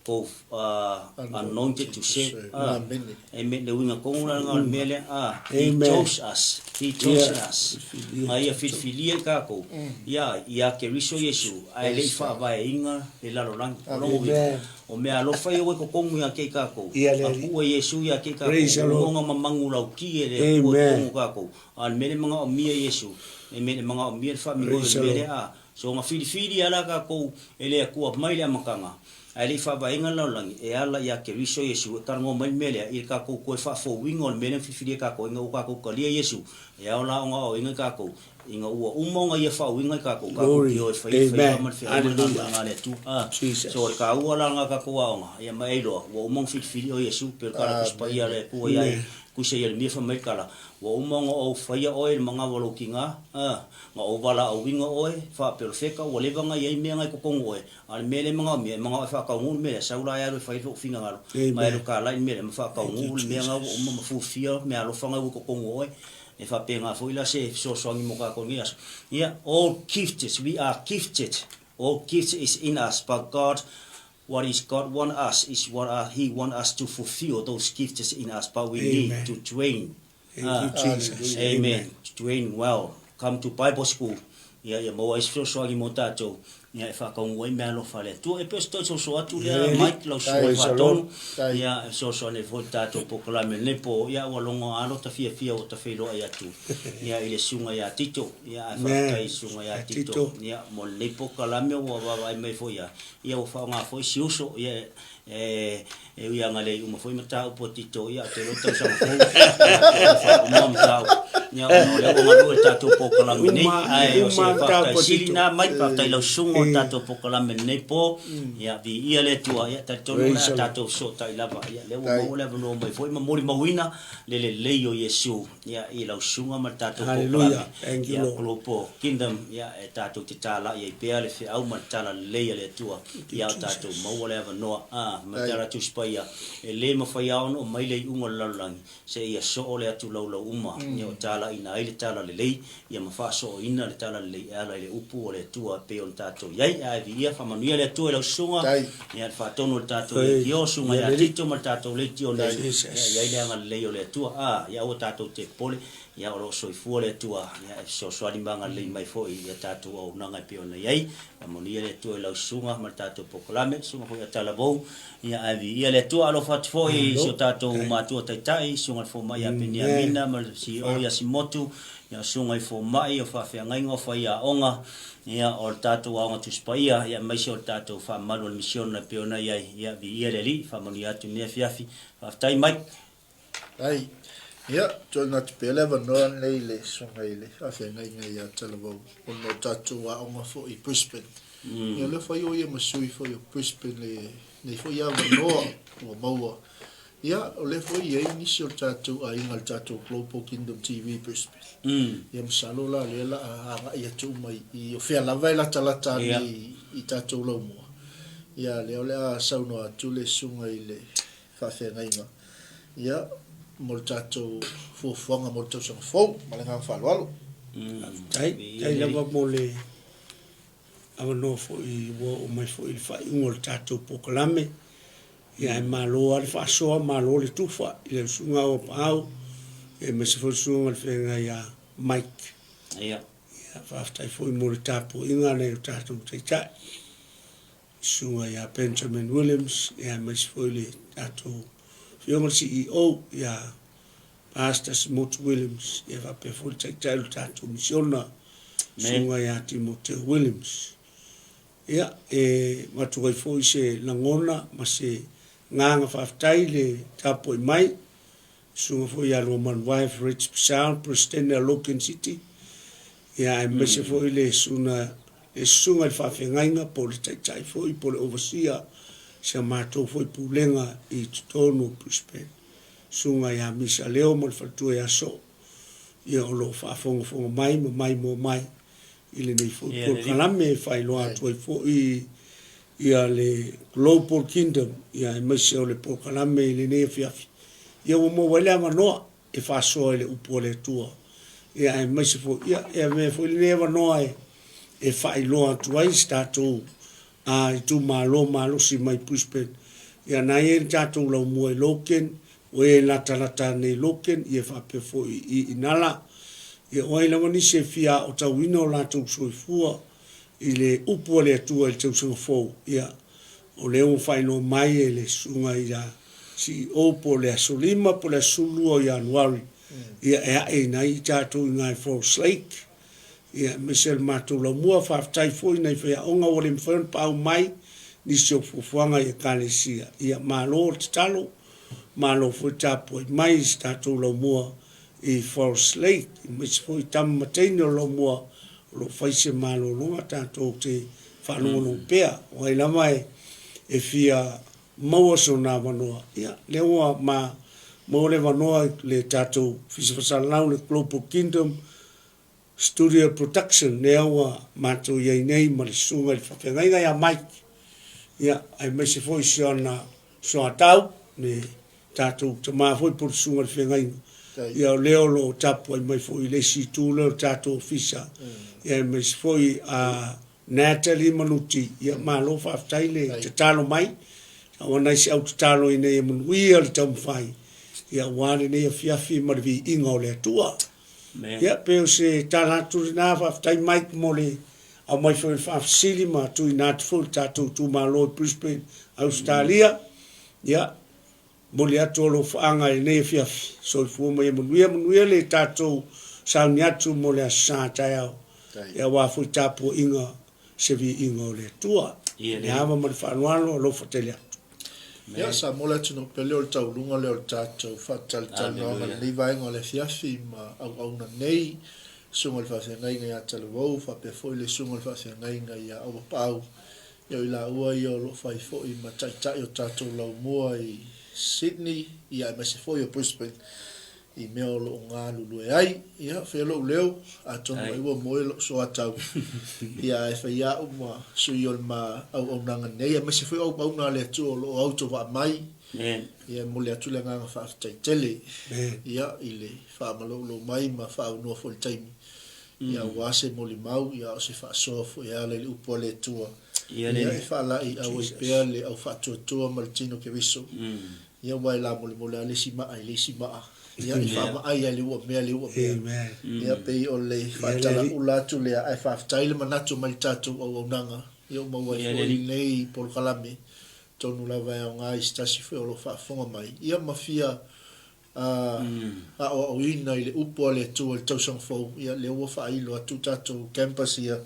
S3: Both are anointed to serve. Amen. Le uiga tonu la lena o le mea lea. He chose us. He chose us. Na ia filifilia i tatou, ia, ia Keriso Iesu, ae le i faavaeina le lalolagi. O lona uiga, o mea alofa ia ua i totonu ia te i tatou, a tuu e Iesu ia te i tatou, ua uma ona mamanu lauti e le Atua i totonu o tatou. A o le mea lea e manaomia e Iesu, le mea e manaomia le faamigoi o le mea lea, a soona filifili lava la tatou e le Atua mai le amataga, Ae le i faavaeina le lalolagi, e ala ia Keriso Iesu e talanoa mai le mea lea i le tatou toe faafouina o le mea lea na filifilia e tatou ina ua tatou talia Iesu, e ao la ona aoaoina i tatou, ina ua uma ona Ia faauiga i tatou, tatou te o e fai le faiva ma le feau ma le galuega a le Atua. A, so o le taua la lena o tatou aoga, ia ma e iloa, ua uma ona filifili oe Iesu, pei o le tala Tusi Paia a le Atua ia Tusi Ieremia fai mai le tala, Ua uma ona ou faia oe i le manava o lou tiga, a, na ou valaauina oe faapelofeta, ua leva ona i ai mea na i totonu o oe, A o le mea lea e manaomia, e manao e faataunuu le mea lea, sau la e alu e fai lou finagalo, ma e alu e talai le mea lea, ma faataunuu le mea lena ua uma ma fulufia meaalofa na ua i totonu o oe. E faapena foi la se fesoasoani mo tatou i lenei aso. Ia, all gifts, we are gifted, all gifts is in us, but God, what is God want us is what He want us to fulfill those gifts in us, but we need to train.
S2: Thank you Jesus.
S3: Amen. Train well. Come to Bible school. Ia, ia maua ai se fesoasoani mo tatou, ia e faataunuu ai meaalofa a le Atua. E pei o se toe soso atu lea, Mike, lau susuga i Faatonu, ia e fesoasoani ai foi le tatou polokalame i lenei po, ia ua logo alo ta fiafia ua ta feiloai atu, ia i le susuga ia Tito, ia ae faafetai i le susuga ia Tito, ia mo lenei polokalame ua vaavaai mai foi ia, ia ua faaaoga foi si uso, ia E e ui lava ina leai uma foi mataupu a Tito, ia, ou te iloa tausaga fou, ia, e faauma mataupu. Ia, ona o lea ua galue le tatou polokalame nei, ae o se faafetai sili lena mai, faafetai i lau susuga o le tatou polokalame i lenei po. Ia, viia le Atua, ia, talitonu o le a tatou fesootai lava. Ia, lea ua maua le avanoa mai foi ma molimauina le lelei o Iesu. Ia, i lau susuga ma le tatou polokalame, ia, Global Kingdom, ia, e tatou te talai ai pea le feau ma le tala lelei a le Atua, ia o tatou maua le avanoa, a, ma le tala Tusi Paia, e le mafai lava ona omai le iuga o le lalolagi, seia soo le atu laulau uma, ia o talaiina ai le tala lelei, ia ma faasooina le tala lelei e ala i le upu o le Atua e pei ona tatou i ai. Ae viia, faamanuia le Atua i lau susuga, ia le faatonu o le tatou leitio, susuga ia Tito ma le tatou leitio nei, ia i ai le agalelei o le Atua. A, ia aua tatou te popole, ia o lo o soifua le Atua, ia e fesoasoani ma agalelei mai foi i a tatou auaunaga e pei ona i ai. Faamanuia le Atua i lau susuga ma le tatou polokalame, susuga foi ia Talavou, ia ae viia le Atua. Alofa atu foi i si o tatou matua taitai, susuga i le fomai ia Peniamina ma le CEO ia Simotu, Ia o susuga i fomai, o faafeagaiga, o faiaoga, ia o le tatou Aoga Tusi Paia, ia aemaise o le tatou faamalu o le misiona e pei ona i ai. Ia viia le Alii, faamanuia atu i lenei afiafi. Faafetai Mike.
S1: Ai. Ia, tuuina atu pea le avanoa lenei i le susuga i le faafeagaiga ia Talavou ona o tatou aoga foi i Brisbane. Ia o lea foi o ia ma sui foi o Brisbane i lenei foi avanoa ua maua. Ia, o lea foi e i ai nisi o le tatou aiga, le tatou Global Kingdom TV Brisbane. Ia, masalo la o lea o le a agai atu uma i o fea lava e latalata ane i tatou laumua. Ia, lea o le a saunoa atu le susuga i le faafeagaiga, ia, mo le tatou fuafuaga mo le tausaga fou. Ma le agaga faaaloalo.
S2: Faafetai. Faafetai lava mo le avanoa foi ua oo mai foi i le faaiuga o le tatou polokalame. Ia ae malo lava le faasoa, malo le tufa i lau susuga Auapaau, aemaise foi le susuga i le feagai ia Mike.
S3: Ia.
S2: Ia faafetai foi mo le tapuaiga a nai o tatou taitai, le susuga ia Benjamin Williams, ia aemaise foi le tatou afioga i le CEO ia Pastor Simotu Williams, ia faapea foi le taitai o le tatou misiona, susuga ia Timoteo Williams. Ia, e avatu ai foi se lagona ma se agaga faafetai i le tapuai mai, susuga foi ia Luamanuvae Fred Purcell, Peresetene a Logan City, ia aemaise foi le susuga le susuga i le faafeagaiga po o le taitai foi po o le overseer si a matou foi pulega i totonu o Brisbane, susuga ia Misa Leo ma le faletua ia Soo, ia o lo o faafogafoga mai ma maimoa mai i lenei foi polokalame e faailoa atu ai foi ia le Global Kingdom ia aemaise o le polokalame i lenei afiafi ia ua maua ai le avanoa e faasoa i le upu a le Atua ia aemaise foi ia e avea foi lenei avanoa e e faailoa atu ai si tatou a itumalo malosi mai Brisbane. Ia na i ai le tatou laumua i Logan, o e latalata ane i Logan, ia faapea foi i Inala. Ia o ai lava nisi e fia aotauina o latou soifua i le upu a le Atua i le tausaga fou, ia o lea ua faailoa mai e le susuga ia CEO po o le aso 5 po o le aso 12 o Ianuari, ia e aeina ai i tatou i ina i Forest Lake. Ia aemaise o le matou laumua, faafetai foi i nai faiaoga ua le mafai ona paau mai nisi o fuafuaga i Ekalesia. Ia malo le tatalo, malo foi le tapuai mai i si tatou laumua i Forest Lake, aemaise foi tama ma teine o le laumua o lo o fai se malologa tatou te faalogologo pea. O ai lava e fia maua sona avanoa, ia lea ua ma maua le avanoa i le tatou Ofisa Faasalalau le Global Kingdom Studio Production lea ua matou i ai nei ma le susuga i le faafeagaiga ia Mike, ia, aemaise foi si ona soatau, le tatou tama foi po o le susuga i le feagaiga, ia o lea o lo o tapuai mai foi i le isi itu lea o le tatou ofisa, ia aemaise foi a Natalie Manuti, ia malo faafetai le tatalo mai. Aua nai se au tatalo ina ia manuia le taumafai, ia aua lenei afiafi ma le viiga o le Atua. Ia, pei o se tala atu lena, faafetai Mike mo le aumai foi o le faafesili ma tuuina atu foi i le tatou itumalo i Brisbane, Ausetalia. Ia, momoli atu alofaaga i lenei afiafi. Soifua ma ia manuia, manuia le tatou sauni atu mo le Aso Sa taeao, ia aua foi tapuaiga se viiga o le Atua. Le ava ma le faaaloalo, alofa tele atu.
S1: Ia, sa mo le atunuu pele o le tauluga lea o le tatou faatalatalanoaga i lenei vaega o le afiafi ma auauna nei, Susuga i le Faafeagaiga ia Talavou faapea foi le Susuga i le Faafeagaiga ia Auapaau. Ia o i laua ia o lo o fai foi ma taitai o tatou laumua i Sydney ia aemaise foi o Brisbane i mea o lo o galulue ai. Ia, faia lou leo, atonu ai ua moe lou soatau, ia ae fai au ma sui o le ma auaunaga nei, aemaise foi o auauna a le Atua o lo o autovaa mai. Ia, e momoli atu le agaga faafetai tele, ia, i le faamaloulou mai ma faaaunoa foi i le taimi, ia, aua se molimau, ia, a o se faasoa foi e ala i le upu a le Atua, ia, e faalaeiau ai pea le au faatuatua ma le tino Keriso. Ia aua e lamolemole lava le isi maa i le isi maa, ia e faamaai lava i le uamea le uamea. Ia pei o le faatalaula atu lea, ae faafetai le manatu mai le tatou auaunaga, ia ua maua ai foi lenei polokalame, atonu lava e aoga i se tasi foi o lo o faafofoga mai, ia ma fia aoaoina i le upu a le Atua i le tausaga fou, ia lea ua faailo atu tatou campus ia,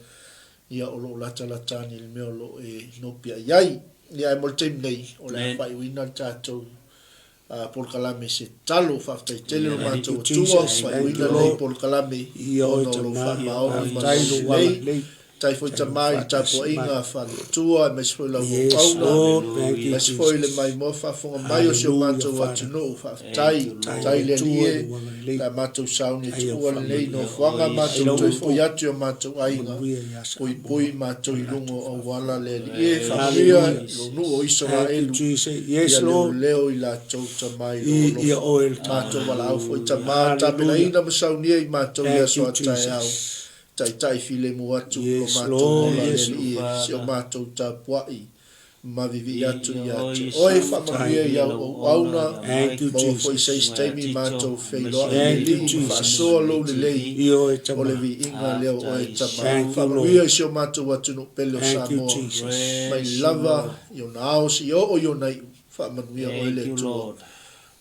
S1: Ia, o lo o latalata ane i le mea o lo o e nopiai ai. Ia, ae mo le taimi nei, o le a faaiuina le tatou polokalame i se tatalo. Faafetai tele lo matou Atua, faaiuina lenei polokalame ona o lou faamaoni ma lou lelei. Faafetai foi Tama i le tapuaiga a Faletua aemaise foi lau auauna, aemaise foi le maimoa faafofoga mai o si o matou atunuu. Faafetai, faafetai le Alii e, le a matou sauni e tuua lenei nofoaga, matou toe foi atu i o matou aiga, puipui matou i luga o auala le Alii e, faamanuia lou nuu o Isaraelu, ia leoleo i latou Tama i lou alofa. Matou valaau foi Tama, tapenaina ma saunia i matou i aso a taeao, taitai filemu atu lo matou ola le Alii e, si o matou tapuai ma vivii atu ia te Oe, faamanuia i au auauna, maua foi se isi taimi matou feiloai i le Alii ma faasoa lou lelei o le viiga lea o Oe Tama. Faamanuia i si o matou atunuu pele o Samoa, mai lava i ona ao seia oo i ona iu, faamanuia Oe le Atua.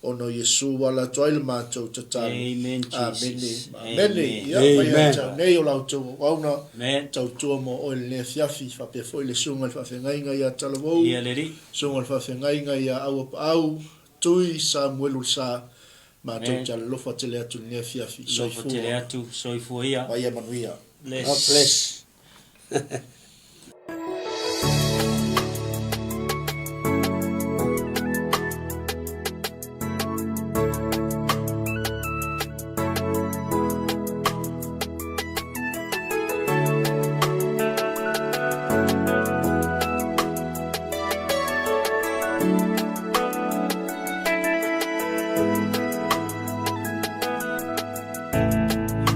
S1: Ona o Iesu ua ala atu ai le matou tatalo. Amene ma amene. Ia, mai ia te au nei o la outou auauna, tautua mo oe i lenei afiafi, faapea foi le Susuga i le Faafeagaiga ia Talavou, Susuga i le Faafeagaiga ia Auapaau, Tui Samuelu Lesa, matou te alolofa tele atu i lenei afiafi. Soifua ma ia manuia.
S2: God bless.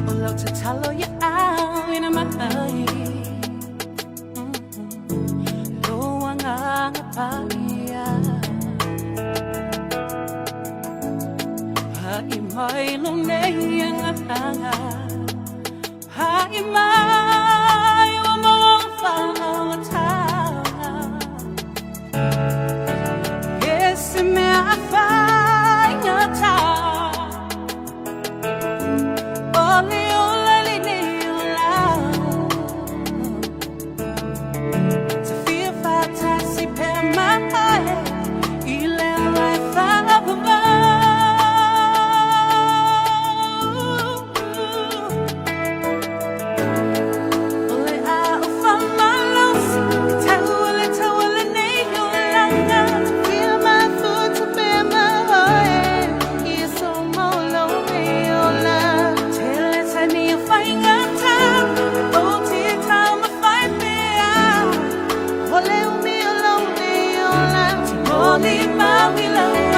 S4: O lau tatalo ia au ina mai Lou agaga paia. Haʻi mai lou nei agaga. Haʻi mai ua maua ou faaolataga. E se mea faigata O le ola lenei ola. Ta fia faatasi pea ma oe i le ola e faaauau. O le a ou faamalosi e tau le taua lenei olaga. Ta fia mafuta pea ma oe i aso mau o lou nei ola. Tele taimi o faigata ou te taumafai pea. O le umi o lou nei ola. Te molimau i lau.